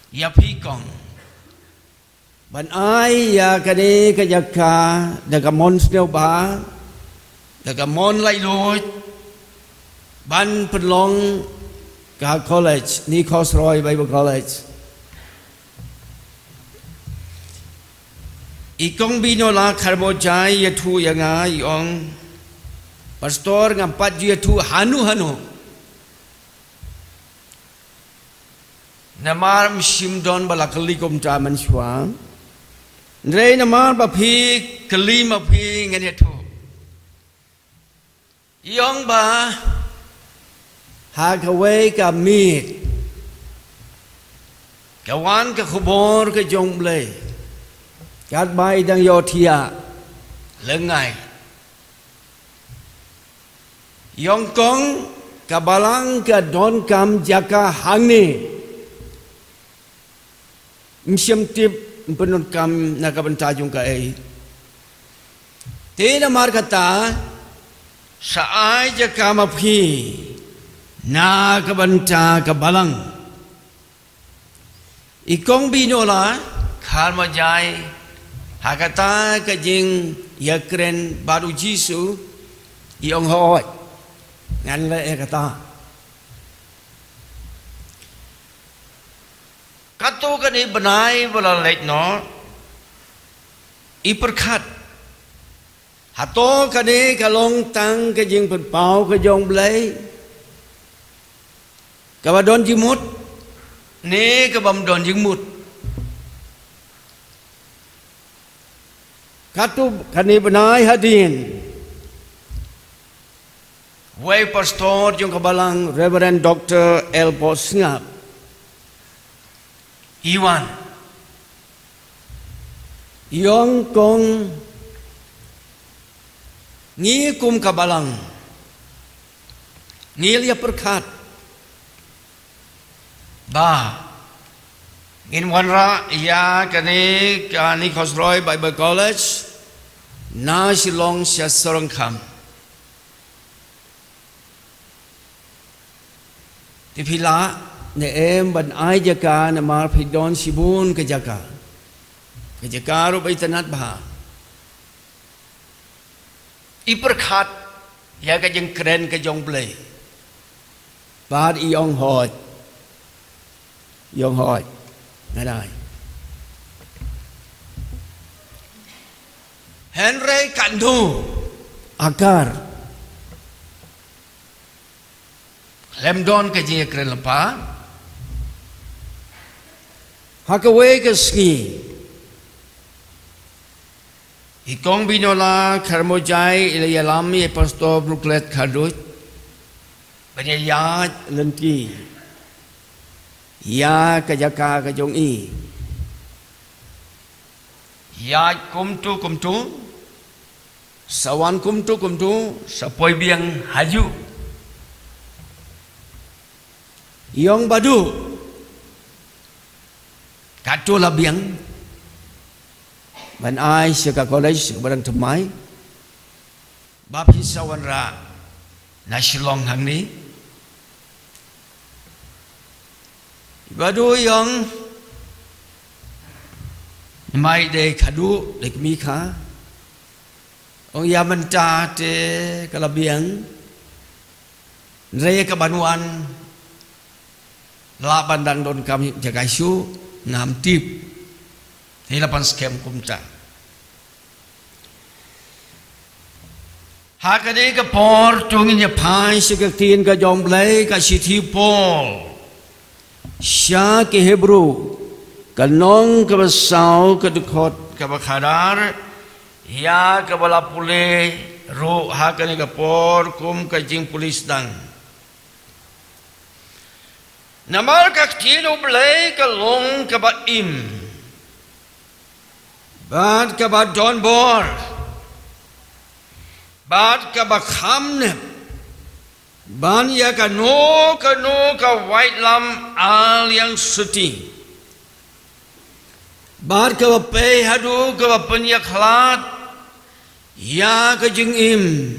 ïa phi Kong ban ai ïa kane ka jaka da ka mon sngewbha, da ka mon laitluid, ban pynlong ka college, Ni Khosroi Bible College. I Kong Binola Kharmojai ïathuh ïa nga, i ong, Pastor, ngam pat ju ïathuh hano hano. Namar ym shym don ba la kylli kumta mynshuwa. Hynrei namar ba phi kylli ma phi, ngan ïathuh. I ong ba ha kawei ka miet ka wan ka khubor ka jong U Blei, katba i dang ïoh thiah lyngngai. I ong, Kong, ka balang ka donkam jaka hangne. Ym shym tip, ym pyndonkam na ka bynta jong kaei. Te namar kata, sa ai jaka ma phi na ka bynta ka balang. I Kong Binola Kharmojai, ha kata ka jingïakren bad U Jisu, i ong, hooid, ngan leh ïa kata. Katto katne bnai ba la leit noh, i pyrkhat, hato kane ka long tang ka jingpynpaw ka jong U Blei kaba don jingmut, ne kaba ym don jingmut? Katto katne bnai hadien, wei pastor jong ka balang, Reverend Doctor L Bosngap, i wan, i ong, Kong, ngi kum ka balang, ngi la ïa pyrkhat ba ngin wanrah ïa kane ka Ni Khosroi Bible College na Shillong sha Sohryngkham. Te phi lah ne em ban ai jaka, namar phi don shibun ka jaka, ka jaka ruh ba itynnad bha. I pyrkhat ïa ka jingkren ka jong U Blei, bad i ong, hooid, i ong, hooid, ngan ai. Hynrei katno akar, lem don ka jingïakren lypa. Ha kawei ka sngi, i Kong Binola Kharmojai i la ïalam ïa i Pastor Bruklet Kharduid ban ïa ïaid lynti ïa ka jaka ka jong i. Ïaid kumtu kumtu, sa wan kumtu kumtu, sa poi biang hajuh. I ong, Badu, katto la biang ban ai sha ka college, sha ka balang thymmai, ba phi sa wanrah na Shillong hangne? Badu i ong, mai dei khadduh, dei kmie kha. Ong, ïa mynta te ka la biang. Hynrei ka ban wan, lah ban dang donkam jaka shuh, ngam tip. Te la pynskhem kumta. Ha kane ka por to ngin ïa phai sha ka ktien ka jong U Blei, ka shithi u Paul sha ki Hebru, ka lynnong kaba saw, ka dkhot kaba khadar, ïa kaba la pule ruh ha kane ka por kum ka jingpule sdang. Namar ka ktien U Blei ka long kaba im, bad kaba don bor, bad kaba kham nep ban ïa kano kano ka waitlam ar liang shuti, bad kaba pei haduh kaba pynïakhlad ïa ka jingim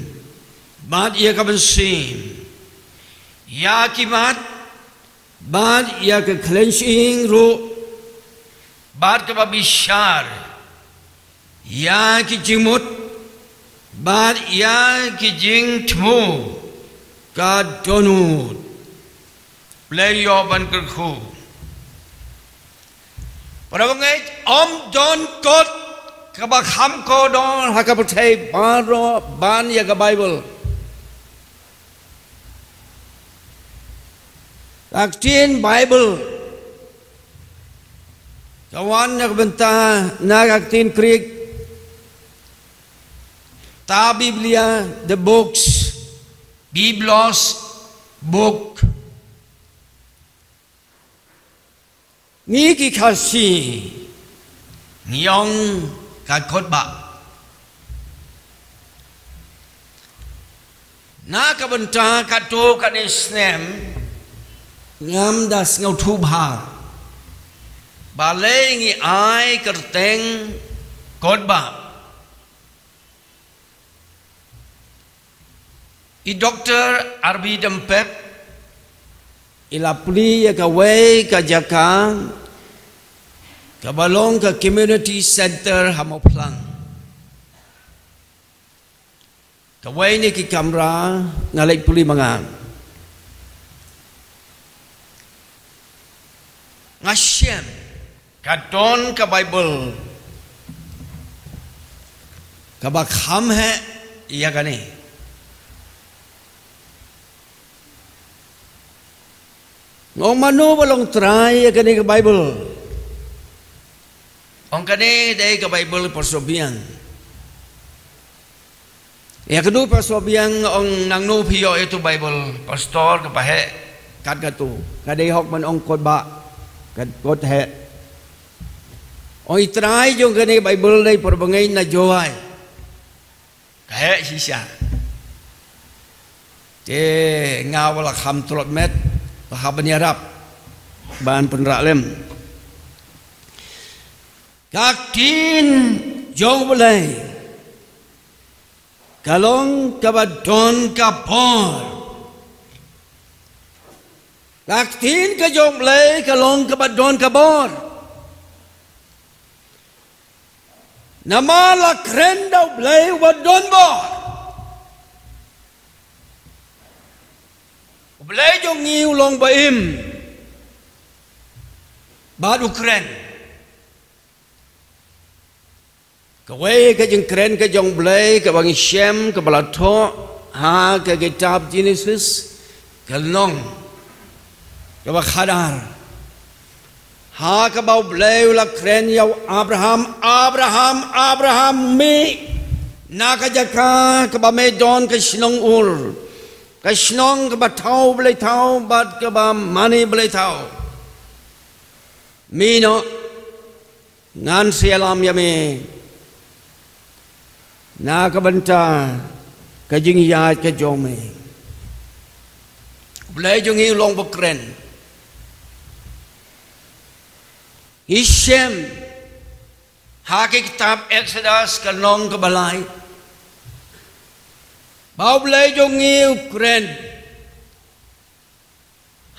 bad ïa ka mynsiem, ïa ki mat bad ïa ka khlem shyieng ruh, bad kaba bishar ïa ki jingmut bad ïa ki jingthmu ka dohnud. Blei ïoh ban kyrkhu. Para bangeit, ym don kot kaba kham kordor ha ka pyrthei baroh ban ïa ka Baibl. Ka ktien Baibl ka wan na ka bynta na ka ktien Greek, ta Biblia, the books, Biblos, book. Ngi ki Khasi ngi ong ka kot ba. Na ka bynta katto katne snem ngam da sngewthuh bha balei ngi ai kyrteng kot ba. I Doktor R B Dempep i la plie ïa kawei ka jaka kaba long ka community center ha Mawphlang. Kawei na ki kamra nga leit plie ma nga. Nga shem ka don ka Baibl kaba kham heh ïa kane. Nga ong, mano ba long trai ïa kane ka Baibl? Ong, kane dei ka Baibl Pastor Biang. Ïa kano Pastor Biang? Ong, nangno phi ïoh ïa uto u Baibl Pastor, kaba heh kat kata? Ka dei hok ban ong kot ba, kat kot heh. Ong, i trai jong kane ka Baibl dei para bangeit na Jowai. Ka heh shisha. Te nga wat la kham tlot met, la hap ban ïarap ban pynrah lem. Ka ktien jong U Blei ka long kaba don ka bor. Ka ktien ka jong U Blei ka long kaba don ka bor. Namar la kren da U Blei uba don bor. U Blei jong ngi u long ba im bad u kren. Kawei ka jingkren ka jong U Blei kaba ngi shem kaba la thoh ha ka kitab Genesis, ka lynnong kaba khadar. Ha kaba U Blei u la kren ïa u Abraham, Abraham, Abraham, mih na ka jaka kaba me don, ka shnong Ur, ka shnong kaba thaw balei thaw bad kaba mane balei thaw. Mih noh, ngan sa ïalam ïa me na ka bynta ka jingïaid ka jong me. U Blei jong ngi u long ba kren. Ngi shem ha ka kitab Exodus, ka lynnong kaba lai, ba U Blei jong ngi u kren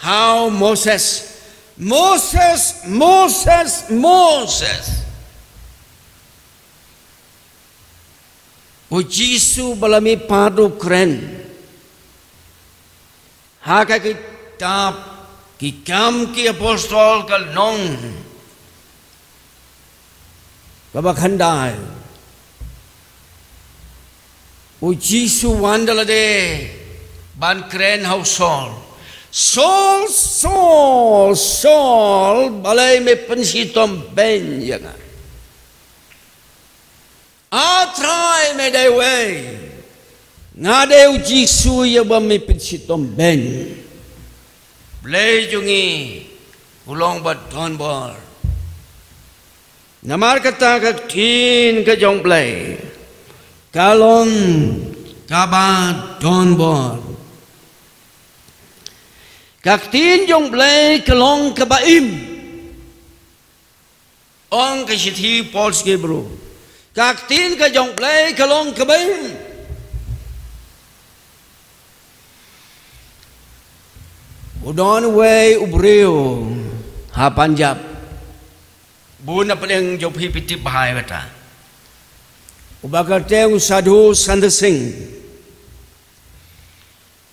ha u Moses. Moses, Moses, Moses. U Jisu ba la mihpat u kren ha ka kitab Ki Kam ki Apostol, ka lynnong kaba khyndai. U Jisu wan da lade ban kren ha u Saul. Saul, Saul, Saul, balei me pynshitom beiñ ïa nga? A Trai, me dei uwei. Nga dei u Jisu ïa uba me pynshitom beiñ. Blei jong ngi u long ba don bor. Namar kata ka ktien ka jong Blei ka long kaba don bor. Ka ktien jong Blei ka long kaba im. Ong ka shithi Paul sha ki Hebru, ka ktien ka jong Blei ka long kaba im. U don uwei u briew ha Punjab. Bun na pdeng jong phi phi tip bha ïa kata. Uba kyrteng u Sadhu Sundar Singh.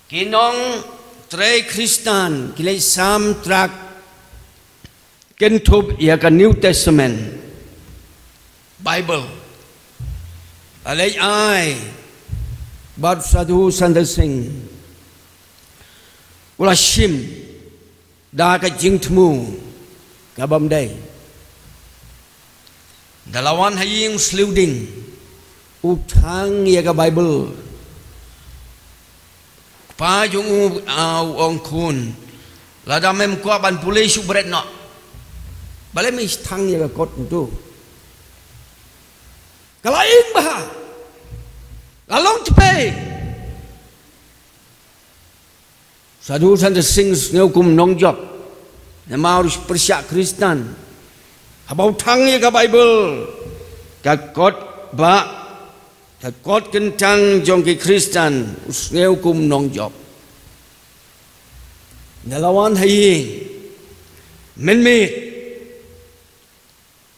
Ki nongtrei Khristan ki leit sam tract kynthup ïa ka New Testament, Bible. La leit ai bad Sadhu Sundar Singh. U la shim da ka jingthmu ka bym dei. Da la wan ha ïing u sliu ding, u thang ïa ka Bible. Kpa jong u, ah, u ong, khun, lada mem kwah ban pule shu bret noh. Balei me thang ïa ka kot ntu? Ka la ing bha. La long tpei. Sadhu Sundar Singh u sngew kum nongjop namar u pyrshah Khristan. Haba u thang ïa ka Bible, ka kot ba, ka kot kyntang jong ki Khristan, u sngew kum nongjop. Da la wan ha ïing mynmiet,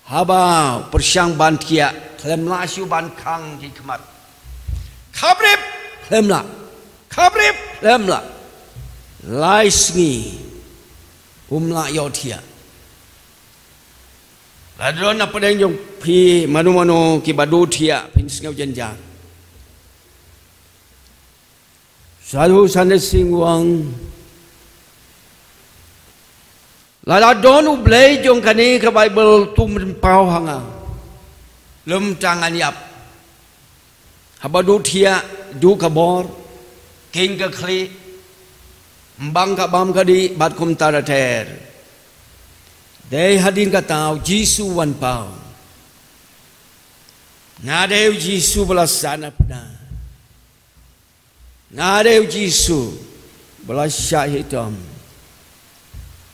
haba u pyrshang ban thiah, khlem lah shuh ban khang ki khmat. Khabrip, khlem lah. Khabrip, khlem lah. Lai sngi um lah ïoh thiah. Lada don na pdeng jong phi mano mano kiba duh thiah, phin sngew jynjar. Sadhu Sundar Singh u ong, lada don U Blei jong kane ka Bible, to men paw ha nga. Lym tang ngan ïap. Haba duh thiah, duh ka bor, king ka khlieh, mbang ka bam ka dih bad kumta ter ter. Dei hadien kata U Jisu u wan paw. Nga dei U Jisu ba la sahnarphna. Nga dei U Jisu ba la shah shitom.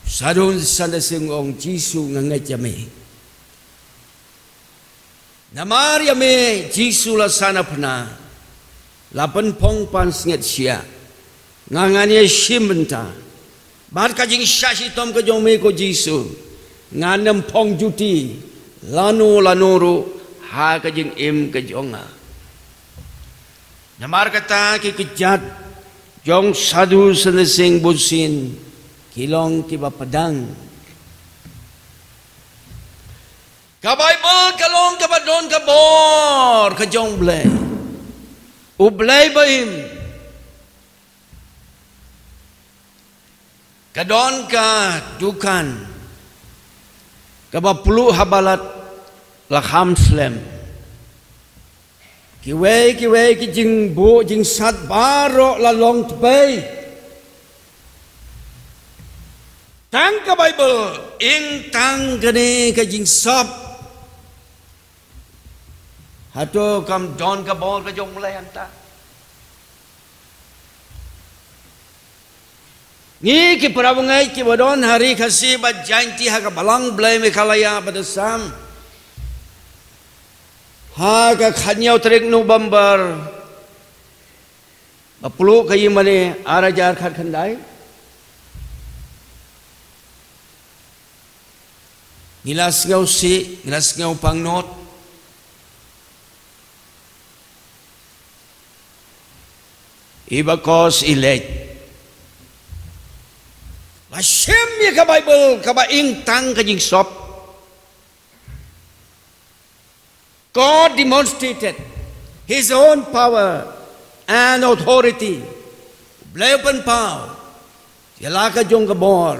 Sadhu Sundar Singh u ong, Jisu, nga ngeit ïa me. Namar ïa me Jisu la sahnarphna, la pynphong pansngiat sha nga. Nga, ngan ïashim bynta bad ka jingshah shitom ka jong me ko Jisu. Ngan ym phong juti lano lano ruh ha ka jingim ka jong nga. Namar kata ki kjat jong Sadhu Sundar Singh bunsien ki long kiba pdeng. Ka Bible ka long kaba don ka bor ka jong U Blei. U Blei ba im. Ka don ka dukan kaba pluh ha balat la kham slem. Kiwei kiwei ki jingbuh jingsat baroh la long tpei. Tang ka Bible, ing tang kane ka jingsop. Hato kam don ka bor ka jong U Blei hangta? Ngi ki para bangeit kiba don ha Ri Khasi bad Jaintia ha ka Balang Blei Meghalaya bad Assam, ha ka khathynñiew tarik November, ba pluh ka ïing mane ar hajar khatkhyndai. Ngi la sngewsih, ngi la sngewpang noh. I ba kos i leit. La shim ïa ka Bible kaba ing tang ka jingsop. God demonstrated his own power and authority. U Blei u pynpaw ïa la ka jong ka bor,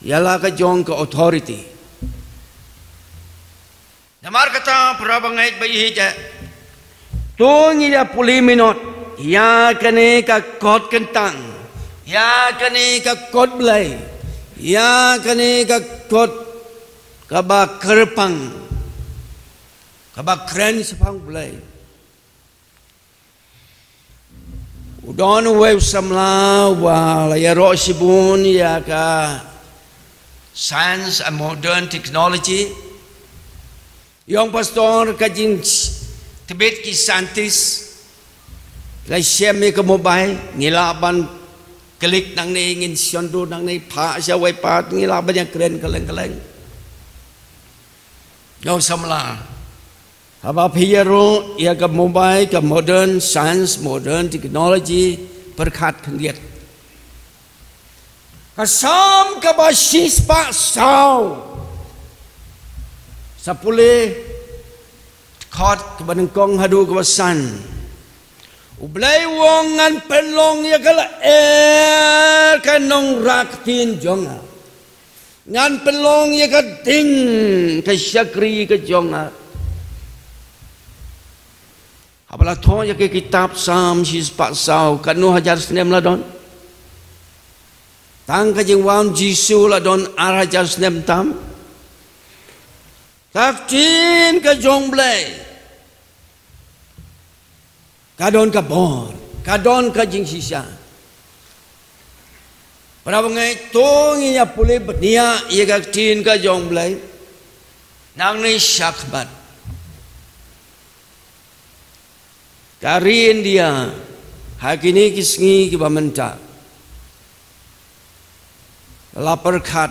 ïa la ka jong ka authority. Namar kata para bangeit ba ïeit, to ngin ïa pule minot ïa kane ka kot kyntang. Ïa kane ka kot Blei, ïa kane ka kot kaba kyrpang, kaba kren shaphang Blei. U don uwei u samla uba la ïaroh shibun ïa ka science and modern technology. Ïong pastor, ka jingtbit ki scientist la shem ïa ka mobile, ngi lah ban klik nangne, ngin shon dur nangne, phah sha wei pat, ngi lah ban ïakren kylleng kylleng. Ïong samla, haba phi ïaroh ïa ka mobile, ka modern science, modern technology, pyrkhat khyndiat. Ka Salm kaba shispah saw. Sa pule, dkhot kaba nyngkong haduh kaba san. U Blei u ong, ngan pynlong ïa ka lyer ka nongrah ktien jong nga. Ngan pynlong ïa ka ding ka shakri ka jong nga. Haba la thoh ïa ka kitab Salm shispah saw, katno hajar snem la don? Tang ka jingwan Jisu la don ar hajar snem tam. Ka ktien ka jong Blei ka don ka bor, ka don ka jingshisha. Para bangeit, to ngin ïa pule bniah ïa ka ktien ka jong Blei. Nangne shakhmat ka ri India, ha kine ki sngi kiba mynta, la pyrkhat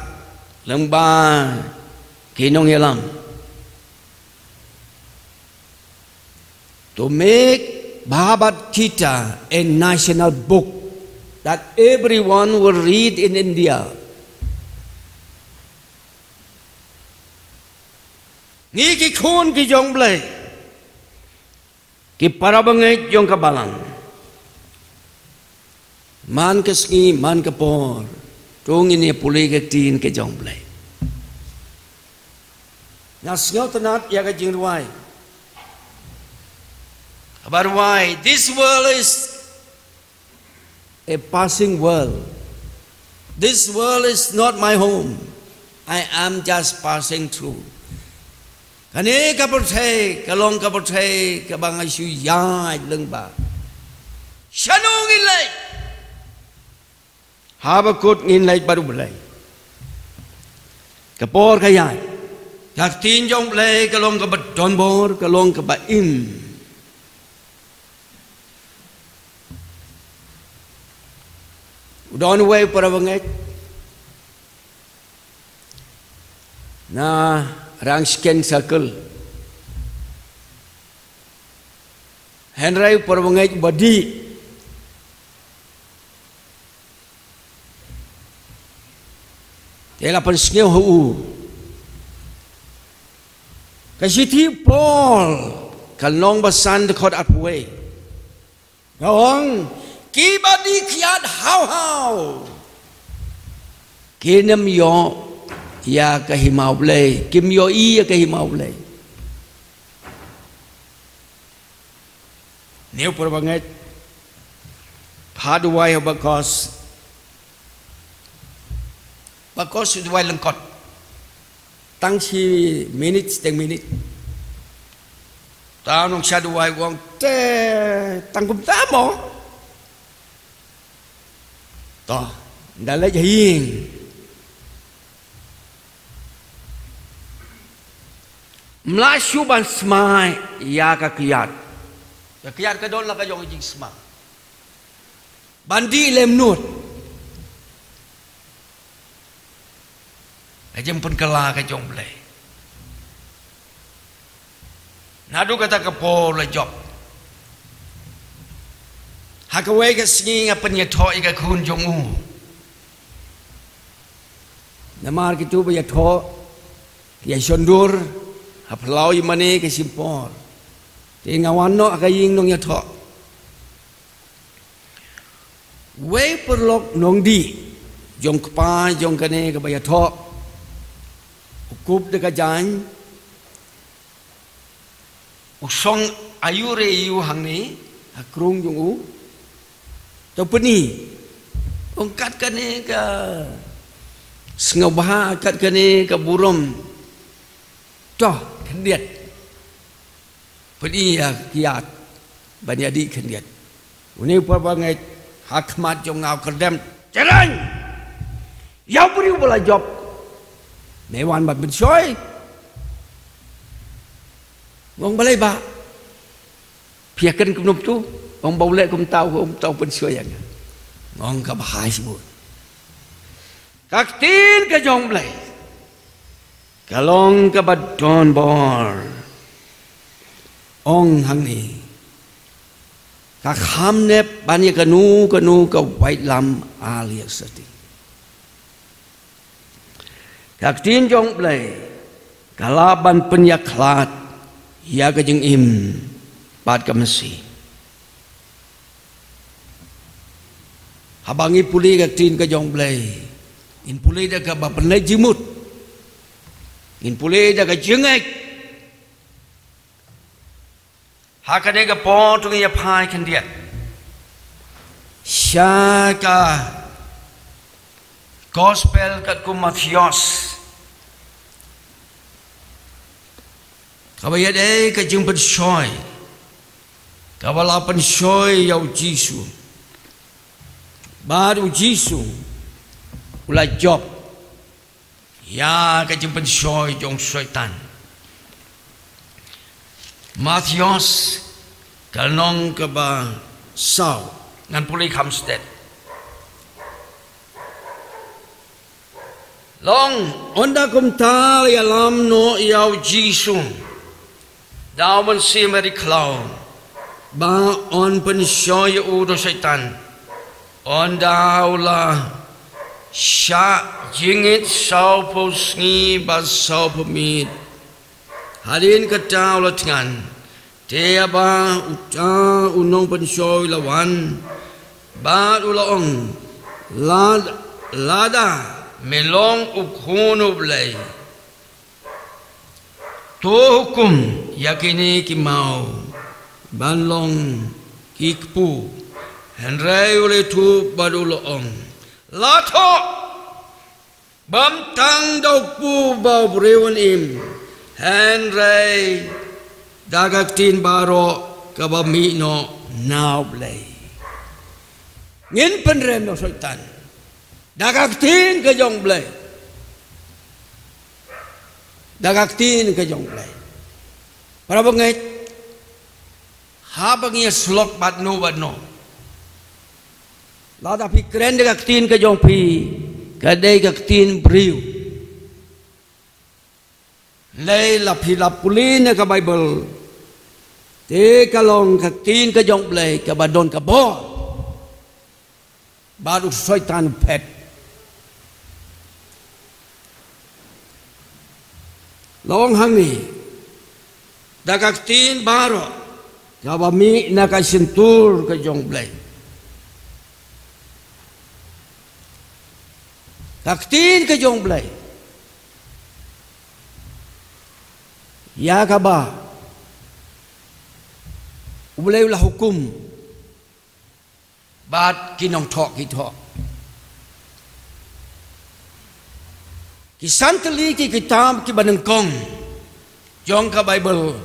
lyngba ki nongïalam to make Bhagavad Gita a national book that everyone will read in India. Ngi ki khun ki jong Blei, ki para bangeit jong ka balang, man ka sngi, man ka por, to ngin ïa pule ka ktien ka jong Blei. Nga sngewtynnat ïa ka jingrwai. Haba rwai, this world is a passing world. This world is not my home. I am just passing through. Kane ka pyrthei ka long ka pyrthei kaba nga shu ïaid lyngba. Shano ngin leit? Haba kut ngin leit bad U Blei. Ka por ka ïaid. Ka ktien jong U Blei ka long kaba donbor, ka long kaba im. U don uwei u para bangeit na Rangshken Circle. Hynrei u para bangeit uba dih, te la pynsngew ha u. Ka shithi Paul, ka lynnong ba san, dkhot arphew wei, ka ong, kiba dih kiad haw haw, kim ïoh ïa ka hima U Blei, kim ïohi ïa ka hima U Blei. Neu por bangeit, pha duwai ha bakos, bakos duwai lyngkot. Tang shi minit, teng minit. Ta nong sha duwai wang te tang kumta mo. To, nda leit ha ïing. Mla shu ban smai ïa ka kiad. Ka kiad ka don la ka jong jingsmai. Ban dih lem nud. Ka jingpynkylla ka jong Blei. Naduh kata ka por la jop. Ha kawei ka sngi nga pynïathoh ïa ka khun jong u. Namar kito ba ïathoh, ki ïa shon dur ha phyllaw ïa mane ka shim por. Te nga wan noh ha ka ïing nongïathoh. Wei paralok nongdih jong kpa jong kane kaba ïathoh, u kup da ka jaiñ, u shong aiu re aiu hangne ha krung jong u. To pyni, Ong kat kane ka sngewbha, kat kane ka burom. Toh, khyndiat. Pynïa kiad ban ïa dih khyndiat. Une u parabangeit ha khmat jong nga u kyrdem. Jyrang! Ïa u briew ba la jop. Me wan ban pynshoi. Ngong balei ba. Phi ïa kren kumno tu. Ong ba u leh kumta, kumta u pynshoi ïa nga. Ngong kaba hai sbun. Ka ktien ka jong Blei ka long kaba don bor. Ong hangne, ka kham nep ban ïa kano kano ka waitlam aliasati. Ka ktien jong Blei ka lah ban pynïakhlad ïa ka jingim bad ka masi. Haba ngi pule ka ktien ka jong Blei, ngin pule da kaba pynleit jingmut, ngin pule da ka jingngeit. Ha kane ka por to ngin ïa phai khyndiat sha ka gospel katkum u Mathaios, kaba ïadei ka jingpynshoi kaba la pynshoi ïa u Jisu. Bad u Jisu u la jop ïa ka jingpynshoi jong Soitan. Mathaios ka lynnong kaba saw, ngan pule kham stet. Long, ynda kumta la ïalam noh ïa u Jisu da u Mynsiem Bakhuid, ba un pynshoi ïa u da u Soitan. Ynda u la shah jingit sawphew sngi bad sawphew miet, hadien kata u la thngan. Te haba uta u nongpynshoi u la wan, bad u la ong, "Lad-, lada me long u Khun u Blei, to hukum ïa kine ki maw ban long ki kpu." Hynrei u la ïathuh bad u la ong, "La thoh, bym tang da u kpu ba u briew un im, hynrei da ka ktien baroh kaba mih noh na u Blei." Ngin pynrem na u Soitan da ka ktien ka jong u Blei. Da ka ktien ka jong u Blei. Parabangeit, haba ngi ïa slok bad no bad no, lada phi kren da ka ktien ka jong phi, ka dei ka ktien briew. Lei la phi la pule na ka Baibl, te ka long ka ktien ka jong u Blei kaba don ka bor. Bad u Soitan u phet. La ong hangne, da ka ktien baroh kaba mih na ka shyntur ka jong u Blei. Ka ktien ka jong u Blei, ïa kaba u Blei u la hukum. Bad ki nongthoh ki thoh. Ki san tylli ki kitab kiba nyngkong jong ka Baibl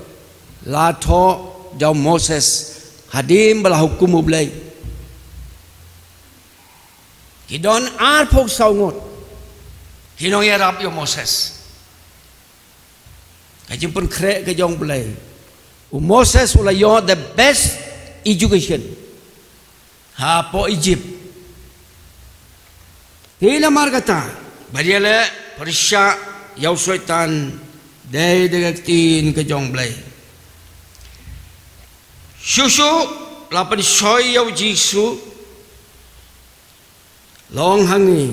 la thoh da u Moses hadien ba la hukum u Blei. Ki don arphew saw ngut ki nongïarap ïa u Moses. Ka jingpynkhreh ka jong u Blei. U Moses u la ïoh the best education hapoh Egypt. Te namar kata, ba ïaleh pyrshah ïa u Soitan, dei da ka ktien ka jong u Blei. Shuh shuh la pynshoi ïa u Jisu, la ong hangne,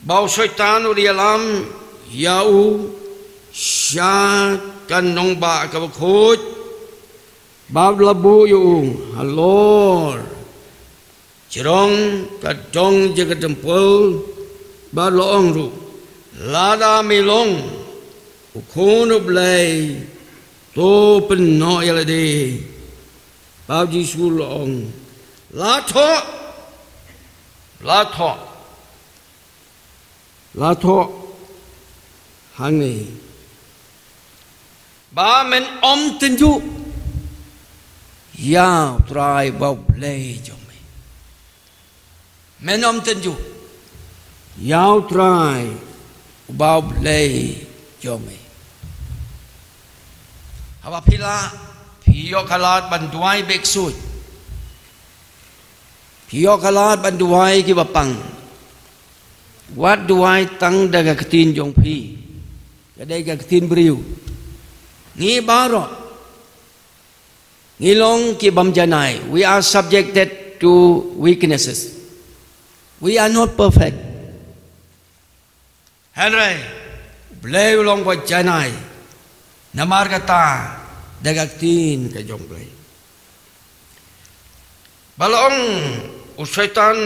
ba u Soitan u la ïalam ïa u sha ka nongbah kaba khuid, bad la buh ïa u halor jrong ka dong jong ka templ, bad la ong ruh, "Lada me long u Khun u Blei, to pynnoh ïa lade." Bad u Jisu u la ong, "La thoh, La thoh. La thoh. Hangne. Ba men ym tynjuh ïa u Trai uba u Blei jong me. Men ym tynjuh ïa u Trai uba u Blei jong me. Haba phi lah, phi ïoh ka lad ban duwai beh ksuid. Phi ïoh ka lad ban duwai kiba pang. Wat duwai tang da ka ktien jong phi. Ka dei ka ktien briew. Ngi baroh ngi long ki bym janai. We are subjected to weaknesses. We are not perfect. Hynrei Blei u long ba janai. Namar kata da ka ktien ka jong Blei. Ba la ong u Soitan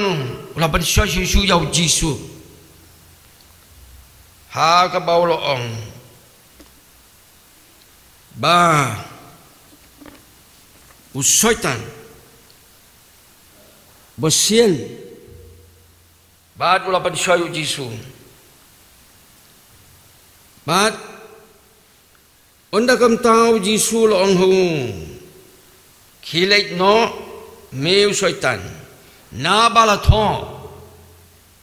u la pynshoi shisha ïa u Jisu. Ha kaba u la ong ba u Soitan ba sien. Bad u la pynshoi ïa u Jisu. Bad ynda kumta u Jisu u la ong ha u, khie leit noh me u Soitan. Naba la thoh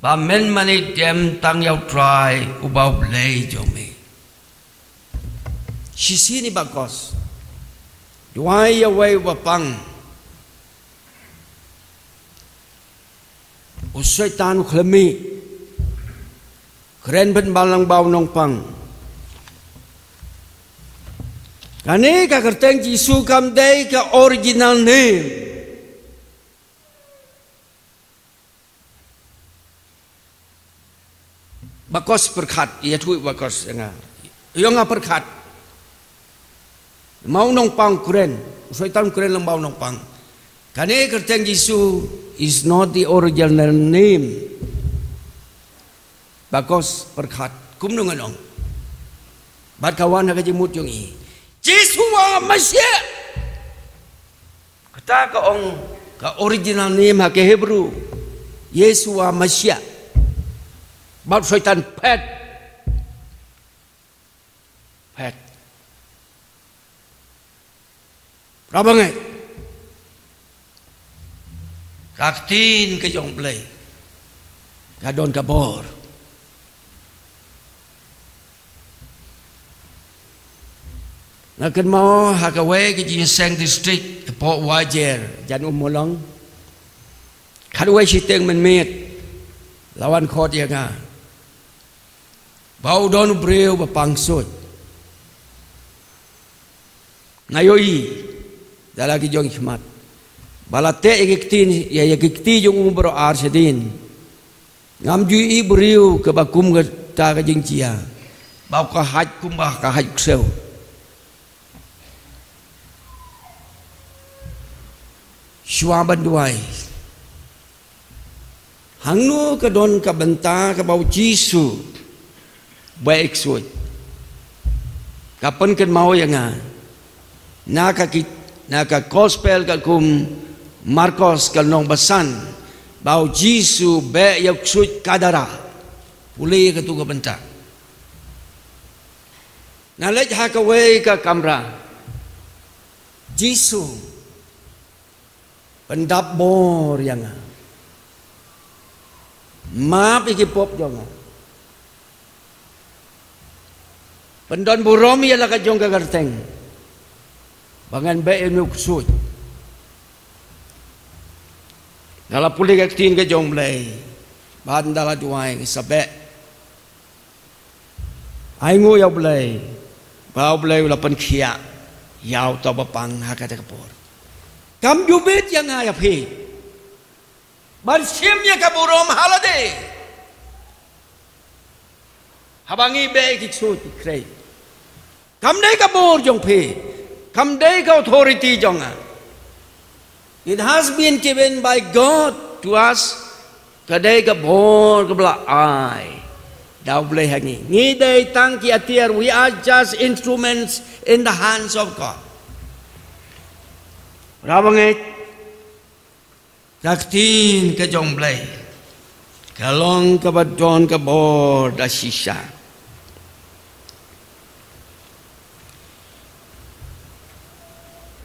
ba men mane dem tang ïa u Trai uba u Blei jong me. Shisien i bakos. Duwai ïa uwei uba pang. U Soitan u khlem mih. Kren pynban lang ba u nongpang. Kane ka kyrteng Jisu kam dei ka original name. Bakos pyrkhat, ïathuh bakos ïa nga. Ïa nga pyrkhat. Ma u nongpang kren, u Soitan kren lang ba u nongpang. Kane kyrteng Jisu is not the original name. Bakos pyrkhat, kumno ngan ong. Bad ka wan ha ka jingmut jong i. Jisu wa Masiah. Kata ka ong ka original name ha ka Hebrew. Yeshua Mashiach. Bad Soitan phet. Phet. Rabangeh. Ka ktien ka jong Blei. Ka don ka bor. Nga kynmaw ha kawei ka jingïaseng district, hapoh Wajer, jan um molong. Khatwei shiteng mynmiet, la wan khot ïa nga. Ba u don u briew ba pang suit. Nga ïohi, da la ki jong khmat. Ba la teh ïa ki kti, ïa, ïa ki kti jong u baroh ar shadien. Ngam ju ïohi briew kaba kum kata ka jingjia. Ba ka hait kumba ka hait ksew. Shuwa ban duwai. Hangno ka don ka bynta kaba u Jisu ba u ksuid. Ka pynkynmaw ïa nga. Na ka ki, na ka gospel ka kum Markos ka lynnong ba san. Ba u Jisu ba u ksuid Gadara. Pule ïa katu ka bynta. Nga leit ha kawei ka kamra. Jisu. Pyndap bor ïa nga. Map ïa ki pop jong nga. Pyndon burom ïa la ka jong ka kyrteng. Ba ngan ba ïa u ksuid. Da la pule ka ktien ka jong Blei. Bad da la duwai sa ba. Ai nguh ïa u Blei. Ba u Blei u la pynkhiah ïa uta uba pang ha kata ka por. Kam ju bit ïa nga ïa phi. Ban shim ïa ka burom ha lade. Haba ngi ba ki ksuid ki khrei. Kam dei ka bor jong phi. Kam dei ka authority jong nga. It has been given by God to us. Ka dei ka bor kaba la ai da u Blei ha ngi. Ngi dei tang ki atiar, we are just instruments in the hands of God. Rabangeh, ka ktien ka jong Blei. Ka long kaba don ka bor da shisha.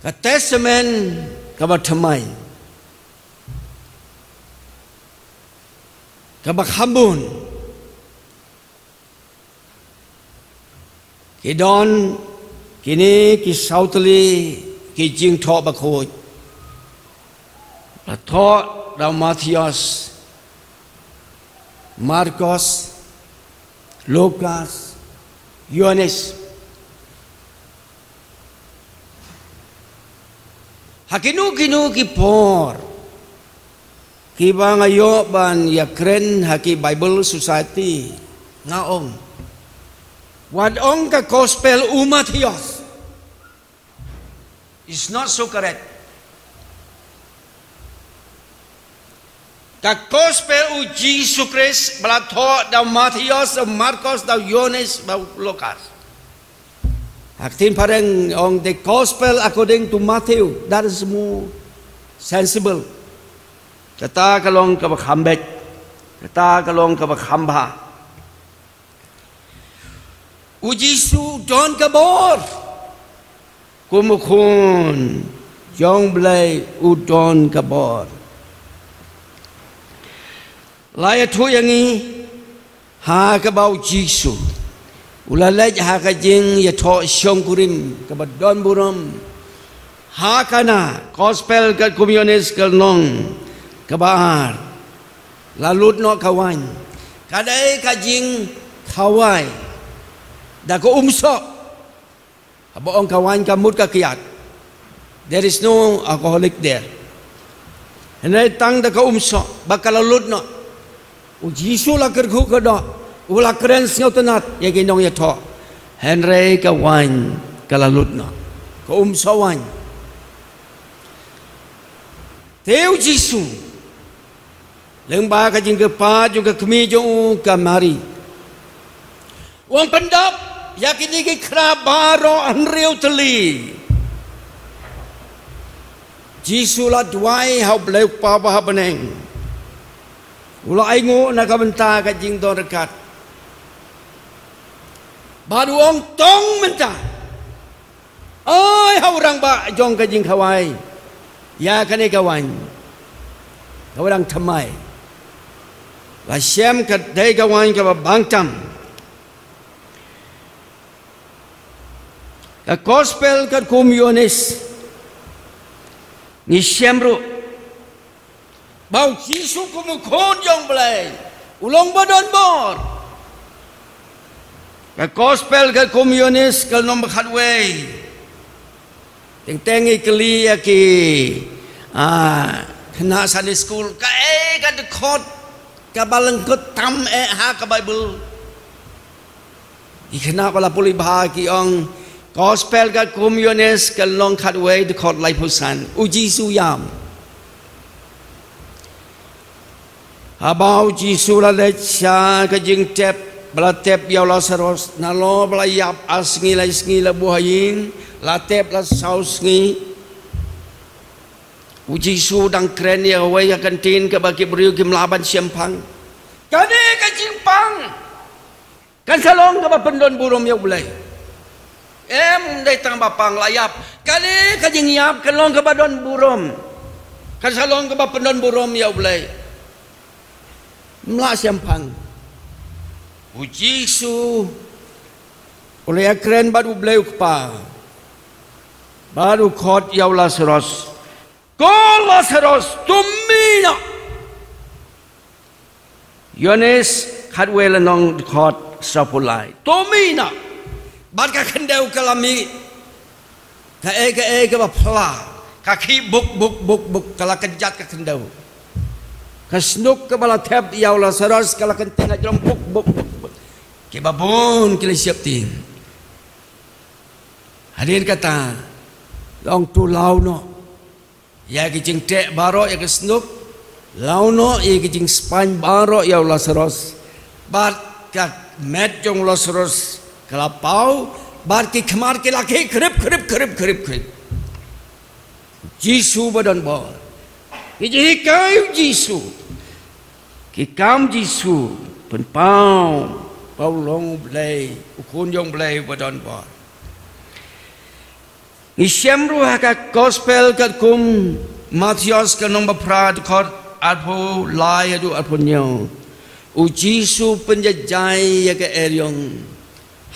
Ka testament kaba thymmai, kaba kham bun, ki don kine ki saw tylli ki jingthoh bakhuid. La thoh da u Mathaios, Markos, Lukas, Ïoannis. Ha kino kino ki por kiba nga ïoh ban ïakren ha ki Bible Society, nga ong, wat ong ka Gospel u Mathaios is not so correct. Ka Gospel u Jisu Khrist ba la thoh da u Mathaios, da u Markos, da u Ïoannis, da u Lukas. Ha ka ktien phareng ong the Gospel according to Matthew, that is more sensible. Kata ka long kaba kham beit. Kata ka long kaba kham bha. U Jisu u don ka bor. Kum u khun jong U Blei u don ka bor. La ïathuh ïa ngi ha kaba u Jisu u la leit ha ka jingïathoh shongkurim kaba don burom ha Kana. Gospel katkum u Ïoannis ka lynnong kaba ar. La lut noh ka waiñ. Ka dei ka jingkhawai da ka umsoh. Haba ong ka waiñ ka mut ka kiad. There is no alcoholic there. Hynrei tang da ka umsoh ba ka la lut noh. U Jisu la kyrkhu kyrdoh, u la kren sngewtynnat ïa ki nongïathoh. Hynrei ka waiñ ka la lut noh. Ka umsoh waiñ. Te u Jisu, lyngba ka jingkyrpad jong ka kmie jong u ka Mari, u ong pyndap ïa kine ki khra baroh hynriew tylli. Jisu la duwai ha U Blei U Kpa ba ha bneng. U la ainguh na ka bynta ka jingdon ryngkat. Bad u ong tong mynta. Ai ha u rangbah jong ka jingkhawai ïa kane ka waiñ kaba dang thymmai. La shem ka dei ka waiñ kaba bangtam. Ka Gospel katkum u Ïoannis ngi shem ruh ba u Jisu kum u khun jong U Blei u long ba don bor. Ka Gospel katkum u Ïoannis ka lynnong ba khatwei. Teng teng ngi kylli ïa ki, ah, khynnah Sunday school, kaei ka dkhot kaba lyngkot tam eh ha ka Bible. Ki khynnah ba la pule bha ki ong, Gospel katkum u Ïoannis ka lynnong khatwei dkhot laiphew san. U Jisu ïam. Haba u Jisu la leit sha ka jingtep, ba la tep ïa u Lasaros, nalor ba la ïap ar sngi lai sngi la buh ha ïing, la tep la saw sngi. U Jisu dang kren ïa kawei ka kyntien kaba ki briew kim lah ban shemphang. Kane ka jingpang kan sa long kaba pyndon burom ïa U Blei. Em dei tang ba pang la ïap. Kane ka jingïap kan long kaba don burom. Kan sa long kaba pyndon burom ïa U Blei. Ym lah shemphang. U Jisu u la ïakren bad U Blei U Kpa. Bad u khot ïa u Lasaros. Ko Lasaros, to mih noh. Ïoannis khatwei lynnong dkhot sawphew lai. To mih noh. Bad ka khyndew ka la mih. Kaei kaei kaba phylla. Ka khih buk buk buk buk, ka la kjat ka khyndew. Ka snook kaba la thep ïa u Lasaros ka la kynteng hajrong buk buk buk buk. Kiba bun ki la sheptieng. Hadien kata la ong to law noh ïa ki jingteh baroh ïa ka snook, law noh ïa ki jingspaiñ baroh ïa u Lasaros. Bad ka met jong u Lasaros ka la paw, bad ki khmat ki la khih khrip khrip khrip khrip khrip. Jisu ba don bor. Ki jinghikai u Jisu. Ki kam Jisu pynpaw ba u long u Blei, u Khun jong u Blei ba don bor. Ngi shem ruh ha ka Gospel katkum Mathaios ka lynnong ba phra, dkhot arphew lai haduh arphew hynñiew. U Jisu pynjaijai ïa ka eriong.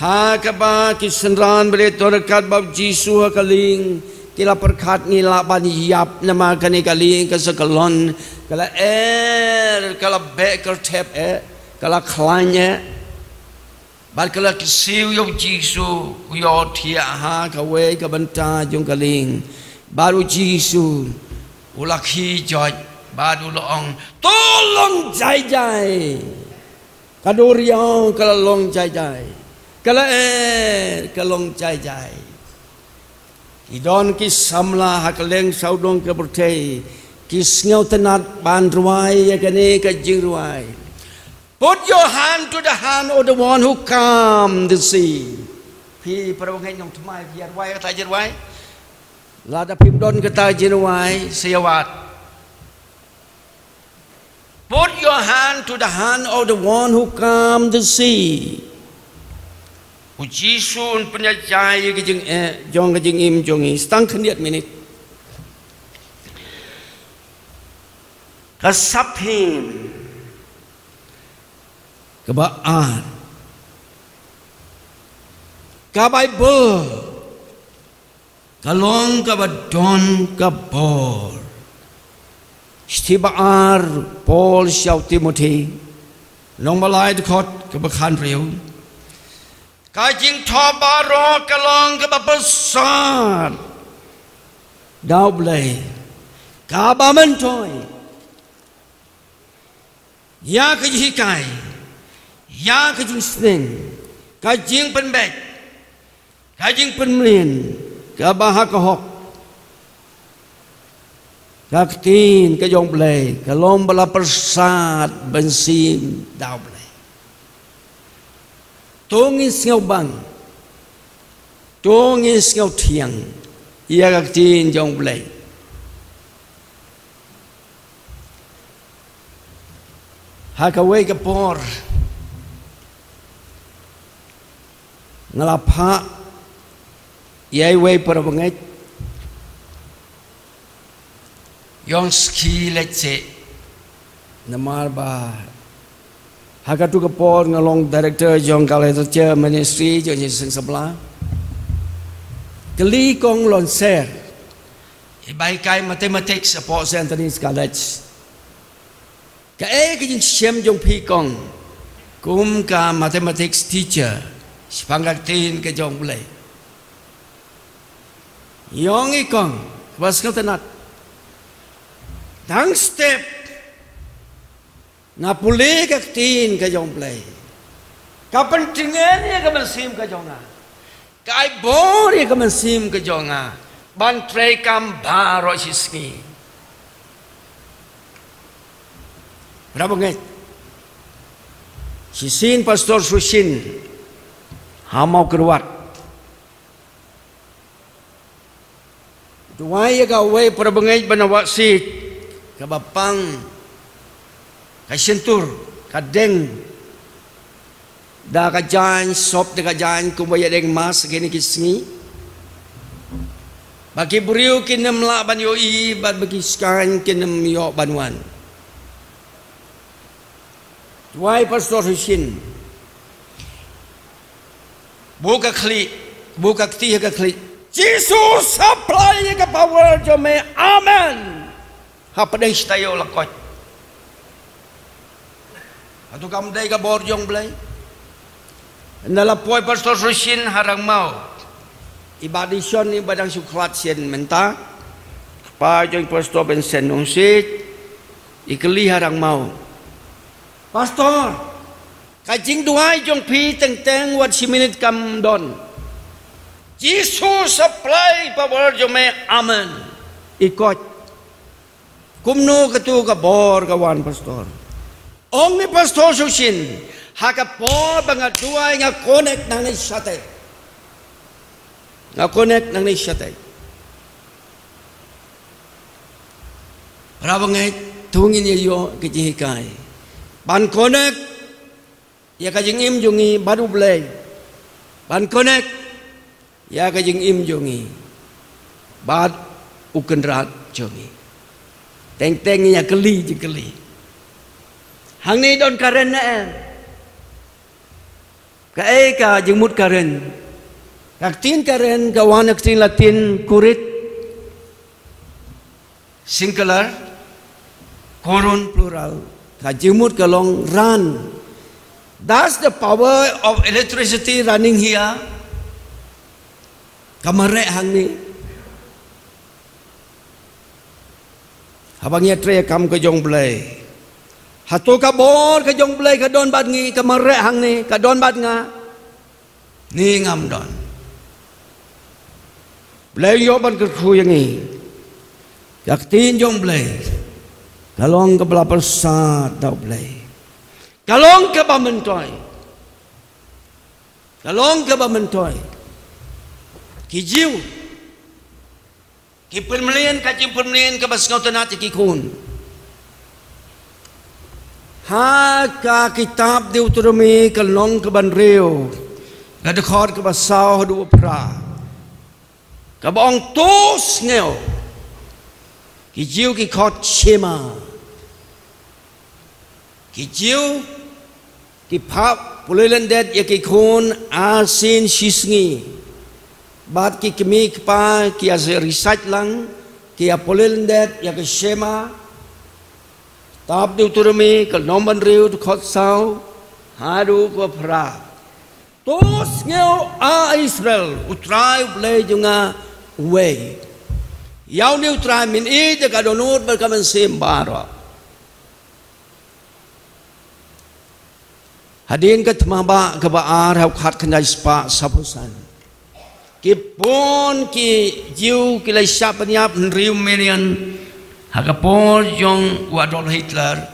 Ha kaba ki synran ba la don ryngkat bad u Jisu ha ka lieng, ki la pyrkhat, ngi lah ban ïap namar kane ka lieng ka sa kyllon, ka la er, ka la beh kyrthep eh, ka la khlaiñ eh. Bad ka la kyrsiew ïa u Jisu, u ïohthiah ha kawei ka bynta jong ka lieng. Bad u Jisu u la khie joit, bad u la ong, "To long jaijai." Ka duriaw ka la long jaijai, ka la er ka long jaijai. Ki don ki samla ha kylleng sawdong ka pyrthei ki sngewtynnat ban rwai ïa kane ka jingrwai. "Put your hand to the hand of the one who calmed the sea." Phi para bangeit nongthymmai, phi ïa rwai kata ka jingrwai? Lada phim don kata ka jingrwai, sa ïa wad. "Put your hand to the hand of the one who calmed the sea." U Jisu un pynjaijai ïa ka jingeh jong ka jingim jong ngi. Sa tang khyndiat minit. Ka sap him kaba ar. Ka Baibl ka long kaba don ka bor. Shithi ba ar Paul sha u Timothi, lynnong ba lai, dkhot kaba khathynriew. Ka jingthoh baroh ka long kaba pyrsad da u Blei, kaba myntoi ïa ka jinghikai, ïa ka jingsneng, ka jingpynbeit, ka jingpynmlien kaba ha ka hok. Ka ktien ka jong u Blei ka long ba la pyrsad mynsiem da u Blei. To ngin sngewbang, to ngin sngewthiang ïa ka ktien jong u Blei. Ha kawei ka por nga la phah ïa iwei para bangeit ïong ski leit seh. Namar ba ha katu ka por nga long director jong ka Literature Ministry jong Seng Sabla. Kylli kong Lonser, iba hikai mathematics hapoh Saint Anthony's College. Kaei ka jingshem jong phi kong kum ka mathematics teacher shaphang ka ktien ka jong u Blei? Ïong i kong, ba sngewtynnat. Dang step nga pule ka ktien ka jong u Blei, ka pyntngen ïa ka mynsiem ka jong nga. Ka ai bor ïa ka mynsiem ka jong nga ban trei kam baroh shi sngi. Para bangeit, shisien Pastor Sushin ha Mawkyrwat duwai ïa kawei para bangeit ba na Wahsit, kaba pang ka shyntur, ka deng da ka jaiñ, sop da ka jaiñ kumba ïadeng mass kine ki sngi. Ba ki briew kin ym lah ban ïohi bad ba ki skaiñ kin ym ïoh ban wan. Duwai Pastor Hushin. Buh ka khlieh, buh ka kti ha ka khlieh. Jisu, supply ïa ka power jong me. Amen. Hapdeng shi taïew la koit. Hato kam dei ka bor jong u Blei? Ynda la poi Pastor Sushin ha Rangmaw, i Bah Dishon iba dang shu khlad sien mynta, kpa jong i Pastor Benson Nongsiej, i kylli ha Rangmaw, Pastor, ka jingduwai jong phi teng teng wat shi minit kam don. Jisu, supply power jong me. Amen. I koit. Kumno katu ka bor ka wan, Pastor? Ong i Pastor Sushin, ha ka por ba nga duwai nga connect nangne shatei. Nga connect nangne shatei. Para bangeit, to ngin ïa ïoh ka jinghikai. Ban connect ïa ka jingim jong ngi bad U Blei. Ban connect ïa ka jingim jong ngi bad U Kynrad jong ngi. Teng teng ïa kylli jingkylli. Hangne don karen ne em? Kaei ka jingmut karen? Ka ktien karen ka wan na ktien Latin kurit, singular, korum, plural. Ka jingmut ka long run. Does the power of electricity running here? Ka mareh hangne. Haba ngi ïatrei ïa ka kam ka jong U Blei, hato ka bor ka jong U Blei ka don bad ngi, ka mareh hangne ka don bad nga? Ni ngam don. Blei ïoh ban kyrkhu ïa ngi. Ka ktien jong U Blei ka long kaba la pyrsad da U Blei. Ka long kaba myntoi. Ka long kaba myntoi. Ki Jiw ki pynmlien, ka jingpynmlien kaba sngewtynnat ïa ki khun. Ha ka kitab Deuteronomi ka lynnong kaba hynriew, ka dkhot kaba saw haduh phra, kaba ong to sngew. Ki Jiw ki khot Shema. Ki Jiw ki phah pule lyndet ïa ki khun arsien shisngi. Bad ki kmie kpa ki ïa research lang, ki ïa pule lyndet ïa ka Shema. Kitab Deuteronomi ka lynnong ba hynriew, dkhot saw haduh kaba phra. To sngew, A Israel, U Trai U Blei jong nga uwei. Ïa une U Trai men ïeit da ka dohnud bad ka mynsiem baroh. Hadien ka thma bah kaba ar ha u khatkhyndai spah sawphew san, ki bun ki Jiw ki la shah pynïap, hynriew million, ha ka por jong u Adolf Hitler.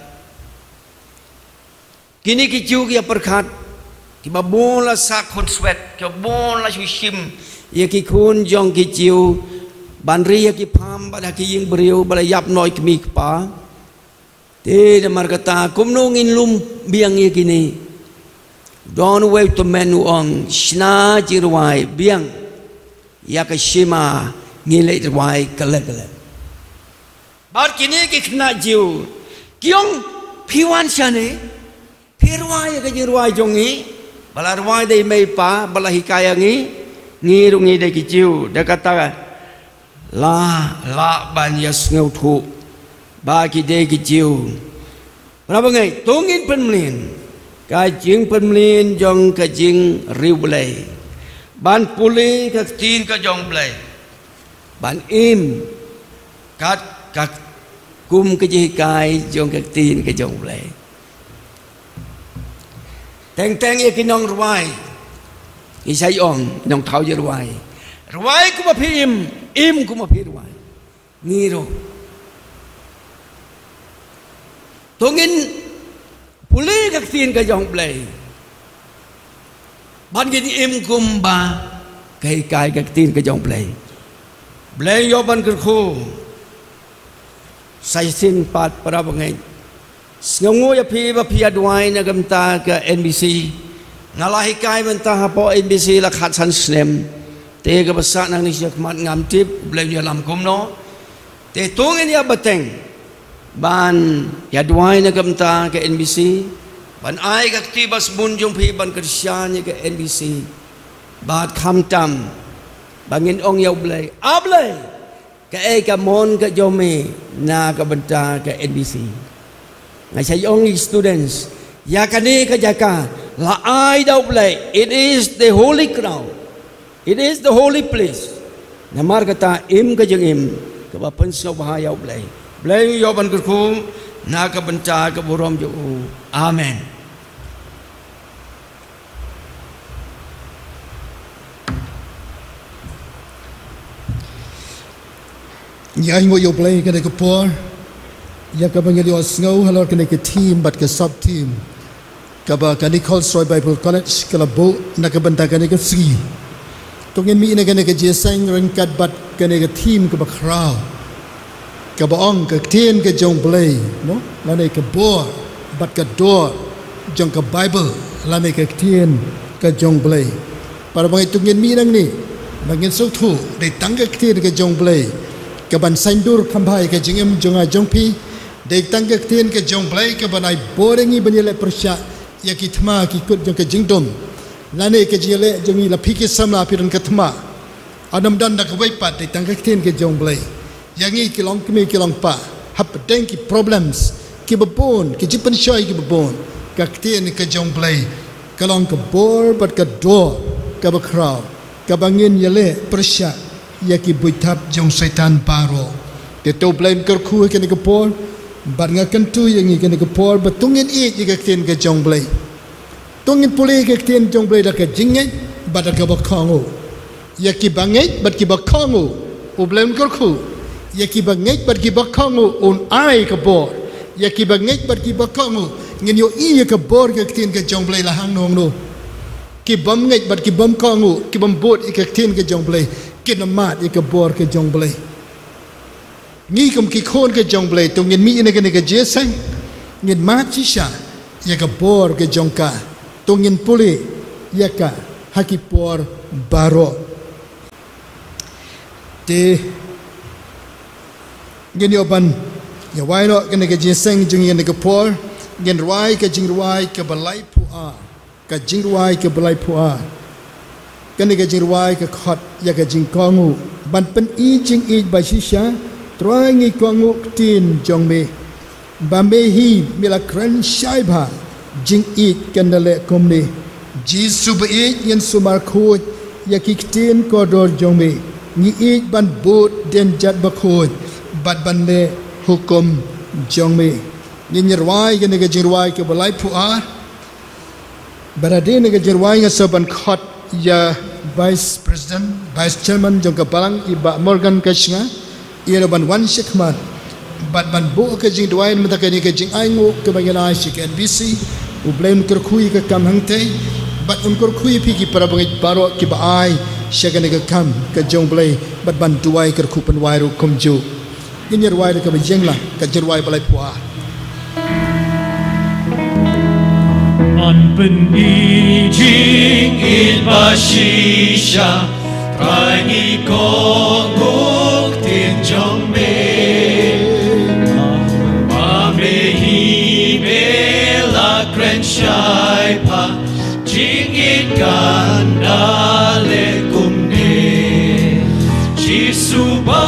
Kine ki Jiw ki ïa pyrkhat, kiba bun la sah khunswet, kiba bun la shu shim ïa ki khun jong ki Jiw, ban ri ha ki pham bad ha ki ïing briew, ba la ïap noh ïa ki kmie kpa. Te namar kata kumno ngin lum biang ïa kine? Don uwei u tymmen u ong, shna jingrwai biang ïa ka Shema, ngi leit rwai kylleng kylleng. Bad kine ki khynnah Jiw ki ong, phi wan shane, phi rwai ïa ka jingrwai jong ngi, ba la rwai da i mei i pa, ba la hikai ïa ngi, ngi ruh ngi dei ki Jiw. Da kata la lah ban ïa sngewthuh ba ki dei ki Jiw. Para bangeit, to ngin pynmlien ka jingpynmlien jong ka jingriewblei, ban pule ka ktien ka jong U Blei, ban im kat ka kum ka jinghikai jong ka ktien ka jong U Blei. Teng teng ïa ki nongrwai, ngi sa ïoh nongthaw jingrwai. Rwai kumba phi im, im kumba phi rwai. Ngi ruh to ngin pule ka ktien ka jong U Blei, ban ngin im kumba ka hikai ka ktien ka jong U Blei. Blei ïoh ban kyrkhu. Sa shisien pat, para bangeit, sngewnguh ïa phi ba phi ïa duwai na ka bynta ka N B C. Nga la hikai mynta hapoh N B C la khatsan snem. Te kaba sah nangne shakhmat ngam tip, U Blei un ïalam kumno. Te to ngin ïa bteng ban ïa duwai na ka bynta ka N B C, ban ai ka kti ba sbun jong phi ban kyrshan ïa ka N B C. Bad khamtam ba ngin ong ïa U Blei, A Blei, kaei ka mon ka jong me na ka bynta ka N B C? Nga sa ong ïa ki students, ïa kane ka jaka la ai da U Blei. It is the holy ground. It is the holy place. Namar kata im ka jingim kaba pynsngewbha ïa U Blei. Blei u ïoh ban kyrkhu na ka bynta ka burom jong u. Amen. Ngi ainguh ïa U Blei kane ka por, ïa kaba ngi la ïohsngew halor kane ka theme bad ka sub theme kaba ka Nichols Roy Bible College ka la buh na ka bynta kane ka sngi. To ngin mih na kane ka jingïaseng ryngkat bad kane ka theme kaba khraw, kaba ong ka ktien ka jong U Blei, no? Lane ka bor. bad ka dor jong ka Baibl lane ka ktien ka jong Blei. Para bangeit, to ngin mih nangne ba ngin sngewthuh, dei tang ka ktien ka jong Blei ka ban saiñdur kham bha ïa ka jingim jong nga jong phi. Dei tang ka ktien ka jong Blei ka ban ai bor ïa ngi ban ïaleh pyrshah ïa ki thma ki kut jong ka jingdum, lane ka jingïaleh jong ngi la phi ki samla phi don ka thma. Ym don da kawei pat, dei tang ka ktien ka jong Blei. Ïa ngi ki long kmie ki long kpa, hapdeng ki problems kiba bun, ki jingpynshoi kiba bun, ka ktien ka jong Blei ka long ka bor bad ka dor kaba khraw, kaba ngin ïaleh pyrshah ïa ki buit thap jong Soitan baroh. Te to Blei un kyrkhu ïa kane ka por, bad nga kyntu ïa ngi kane ka por ba to ngin ïeit ïa ka ktien ka jong Blei. To ngin pule ïa ka ktien jong Blei da ka jingngeit bad da kaba kohnguh. Ïa kiba ngeit bad kiba kohnguh, U Blei un kyrkhu. Ïa kiba ngeit bad kiba kohnguh un ai ka bor. Ïa kiba ngeit bad kiba kohnguh, ngin ïohi ïa ka bor ka ktien ka jong Blei la hangno hangno. Kibym ngeit bad kibym kohnguh, kibym bud ïa ka ktien ka jong Blei, kin ym mad ïa ka bor ka jong Blei. Ngi kum ki khun ka jong Blei, to ngin mih ïa kane ka jingïaseng, ngin mad shisha ïa ka bor ka jong ka, to ngin pule ïa ka ha ki por baroh. Te ngin ïoh ban ïa wai noh kane ka jingïaseng jong ngi ïa kane ka por. Ngin rwai ka jingrwai kaba laiphew ar. Ka jingrwai kaba laiphew ar. Kane ka jingrwai ka khot ïa ka jingkohnguh. Ban pyni jingïeit ba shisha, Trai ngi kohnguh ktien jong me. Ba me hi me la kren shai bha, jingïeit kan da leh kumne. Jisu ba ïeit, ngin sumar khuid ïa ki ktien kordor jong me. Ngi ïeit ban bud dien jait bakhuid bad ban leh hukum jong me. Ngin ïa rwai kane ka jingrwai kaba laiphew ar. Bad hadien ka jingrwai nga sa ban khot ïa Vice President, Vice Chairman jong ka Balang, i Bah Morgan Kashnga, ïa ban wan shakhmat bad ban buh ka jingduwai mynta kane ka jingainguh kaba ngi la ai sha ka N B C. U Blei un kyrkhu ïa ka kam hangtei bad un kyrkhu ïa phi ki para bangeit baroh kiba ai sha kane ka kam ka jong Blei bad ban duwai kyrkhu pynwai ruh kumjuh. Ngin ïa rwai da kaba ïeng lang ka jingrwai ba laiphew ar. Ban pyni jingïeit ba shisha, Trai ngi kohnguh ktien jong me. Ba me hi me la kren shai bha, jingïeit kan da leh kumne. Jisu ba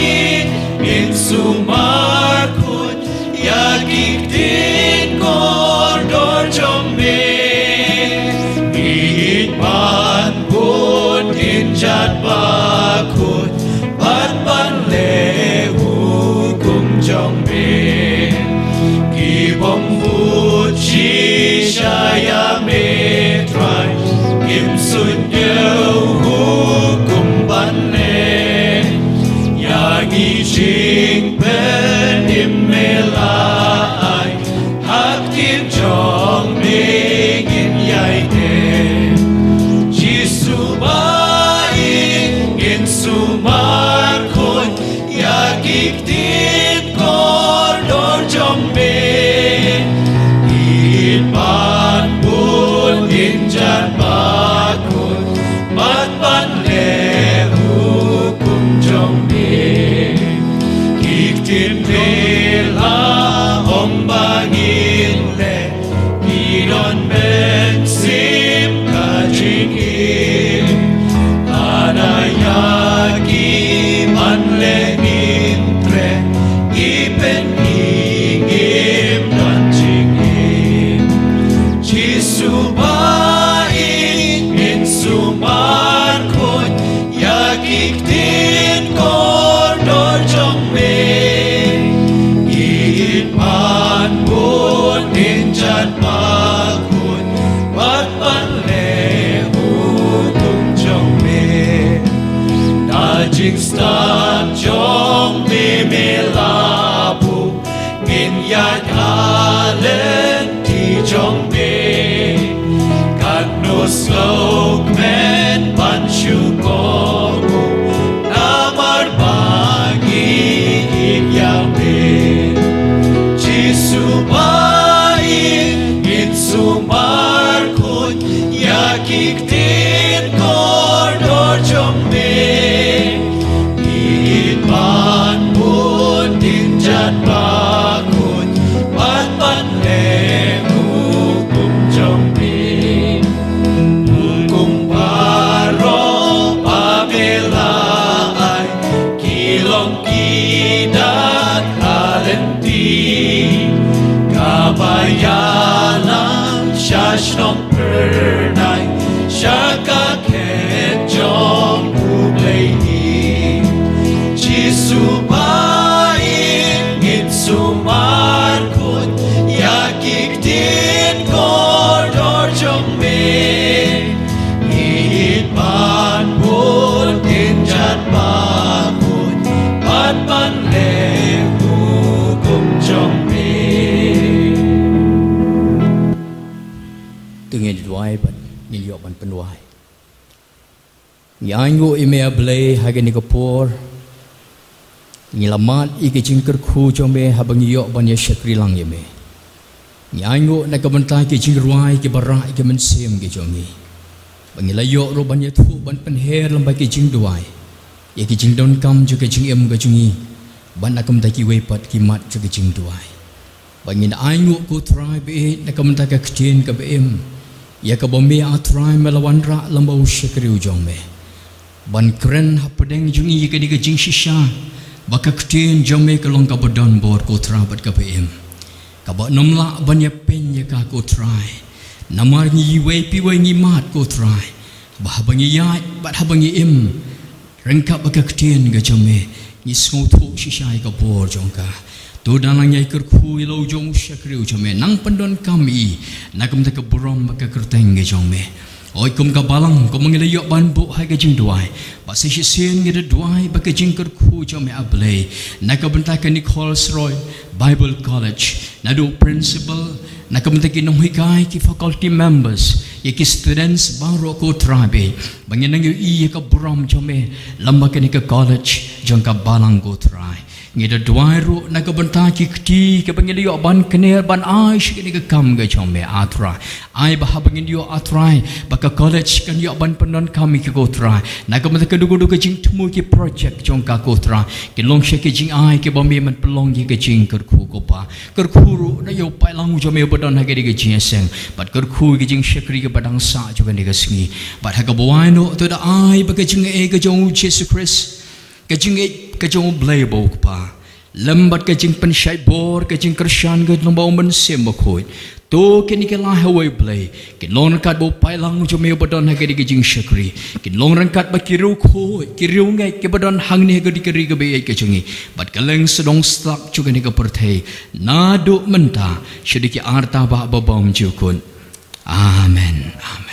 ïeit, ngin sumar khuid ïa ki ktien kordor jong me. Ngi ïeit ban bud dien jait bakhuid bad ban leh hukum jong me. Kibym bud shisha ïa me Trai, kim suidñiew hukum ban leh. Ïa ngi jingpynim me la ai, ha ktien jong me ngin ïai dem. Jisu ba ïeit, ngin sumar khuid ïa ki ktien kordor jong me. Ïeit ban bud dien jait bakhuid bad ban leh hukum jong me. Ki ktien me la ong ba ngin leh, ki don mynsiem ka jingim. Lada ïa ki ban leh ngim treh, i pyni ngim don jingim. Jisu ba ïeit, ngin sumar khuid ïa ki ktien kordor jong me. Ïeit ban bud dien jait bakhuid Ïalam sha shnong Pyrnai, sha ka khet jong U Blei hi. Jisu ba ïeit ngin sumar khuid, ïa ki ktien kordor jong me. Ngi ïeit ban bud kin jat ba khuid, bad ban leh hukum jong me. To ngin duwai bad ngin ïoh ban pynduwai. Ngi ainguh ïa me A Blei ha kane ka por. Ngi la mad ïa ka jingkyrkhu jong me haba ngi ïoh ban ïa shakri lang ïa me. Ngi ainguh na ka bynta ki jingrwai kiba rah ïa ka mynsiem ka jong ngi, ba ngi la ïoh ruh ban ïathuh ban pynher lyngba ki jingduwai ïa ki jingdonkam jong ka jingim ka jong ngi, bad na ka bynta kiwei pat ki mat jong ka jingduwai. Ba ngin ainguh ko Trai ba ïeit na ka bynta ka ktien kaba im, ïa kaba me A Trai me la wanrah lyngba u shakri u jong me, ban kren hapdeng jong ngi ïa kane ka jingshisha ba ka ktien jong me ka long kaba don bor ko Trai bad kaba im, kaba nym lah ban ïapeiñ ïa ka ko Trai. Namar ngi iwei pa iwei ngi mad ko Trai, ba haba ngi ïaid bad haba ngi im ryngkat bad ka ktien ka jong me, ngi sngewthuh shisha ïa ka bor jong ka. To da nang ïai kyrkhu ïa la u jong u shakri u jong me, nang pyndonkam ïa i na ka bynta ka burom bad ka kyrteng ka jong me. Oi kum ka balang, kum ngi la ïoh ban buh ha ka jingduwai, bad sa shisien ngi da duwai ba ka jingkyrkhu jong me A Blei na ka bynta ka Nichols Road Bible College, naduh u principal, na ka bynta ki nonghikai, ki faculty members, ïa ki students baroh ko Trai ba ïeit, ba ngin nang ïohi ïa ka burom jong me lyngba kane ka college jong ka balang ko Trai. Ngi da duwai ruh na ka bynta ki kti kiba ngi la ïoh ban kner ban ai sha kane ka kam ka jong me A Trai. Ai ba haba ngin ïoh A Trai ba ka college kan ïoh ban pyndonkam ïa ki ko Trai, na ka bynta kano kano ka jingthmu ki project jong ka ko Trai, kin long sha ki jingai kiba me ban pynlong ïa ka jingkyrkhu ko Pa. Kyrkhu ruh na ïa u paidlang u jong me uba don ha kane ka jingïaseng, bad kyrkhu ïa ka jingshakri kaba dang sah jong kane ka sngi. Bad ha kaba wai noh to da ai ba ka jingaiei ka jong U Jisu Khrist, ka jingïeit ka jong U Blei uba U Kpa, lem bad ka jingpynshait bor, ka jingkyrshan ka jong U Mynsiem Bakhuid, to kin ïa ki la ha wei Blei, kin long ryngkat bad u paidlang u jong me uba don ha kane ka jingshakri, kin long ryngkat bad ki riewkhuid ki riewngeit kiba don hangne ha kane ka ri kaba ïeit ka jong ngi, bad kylleng sdang slap jong kane ka pyrthei, naduh mynta shaduh ki arta bah ba bymjukut. Amen. Amen.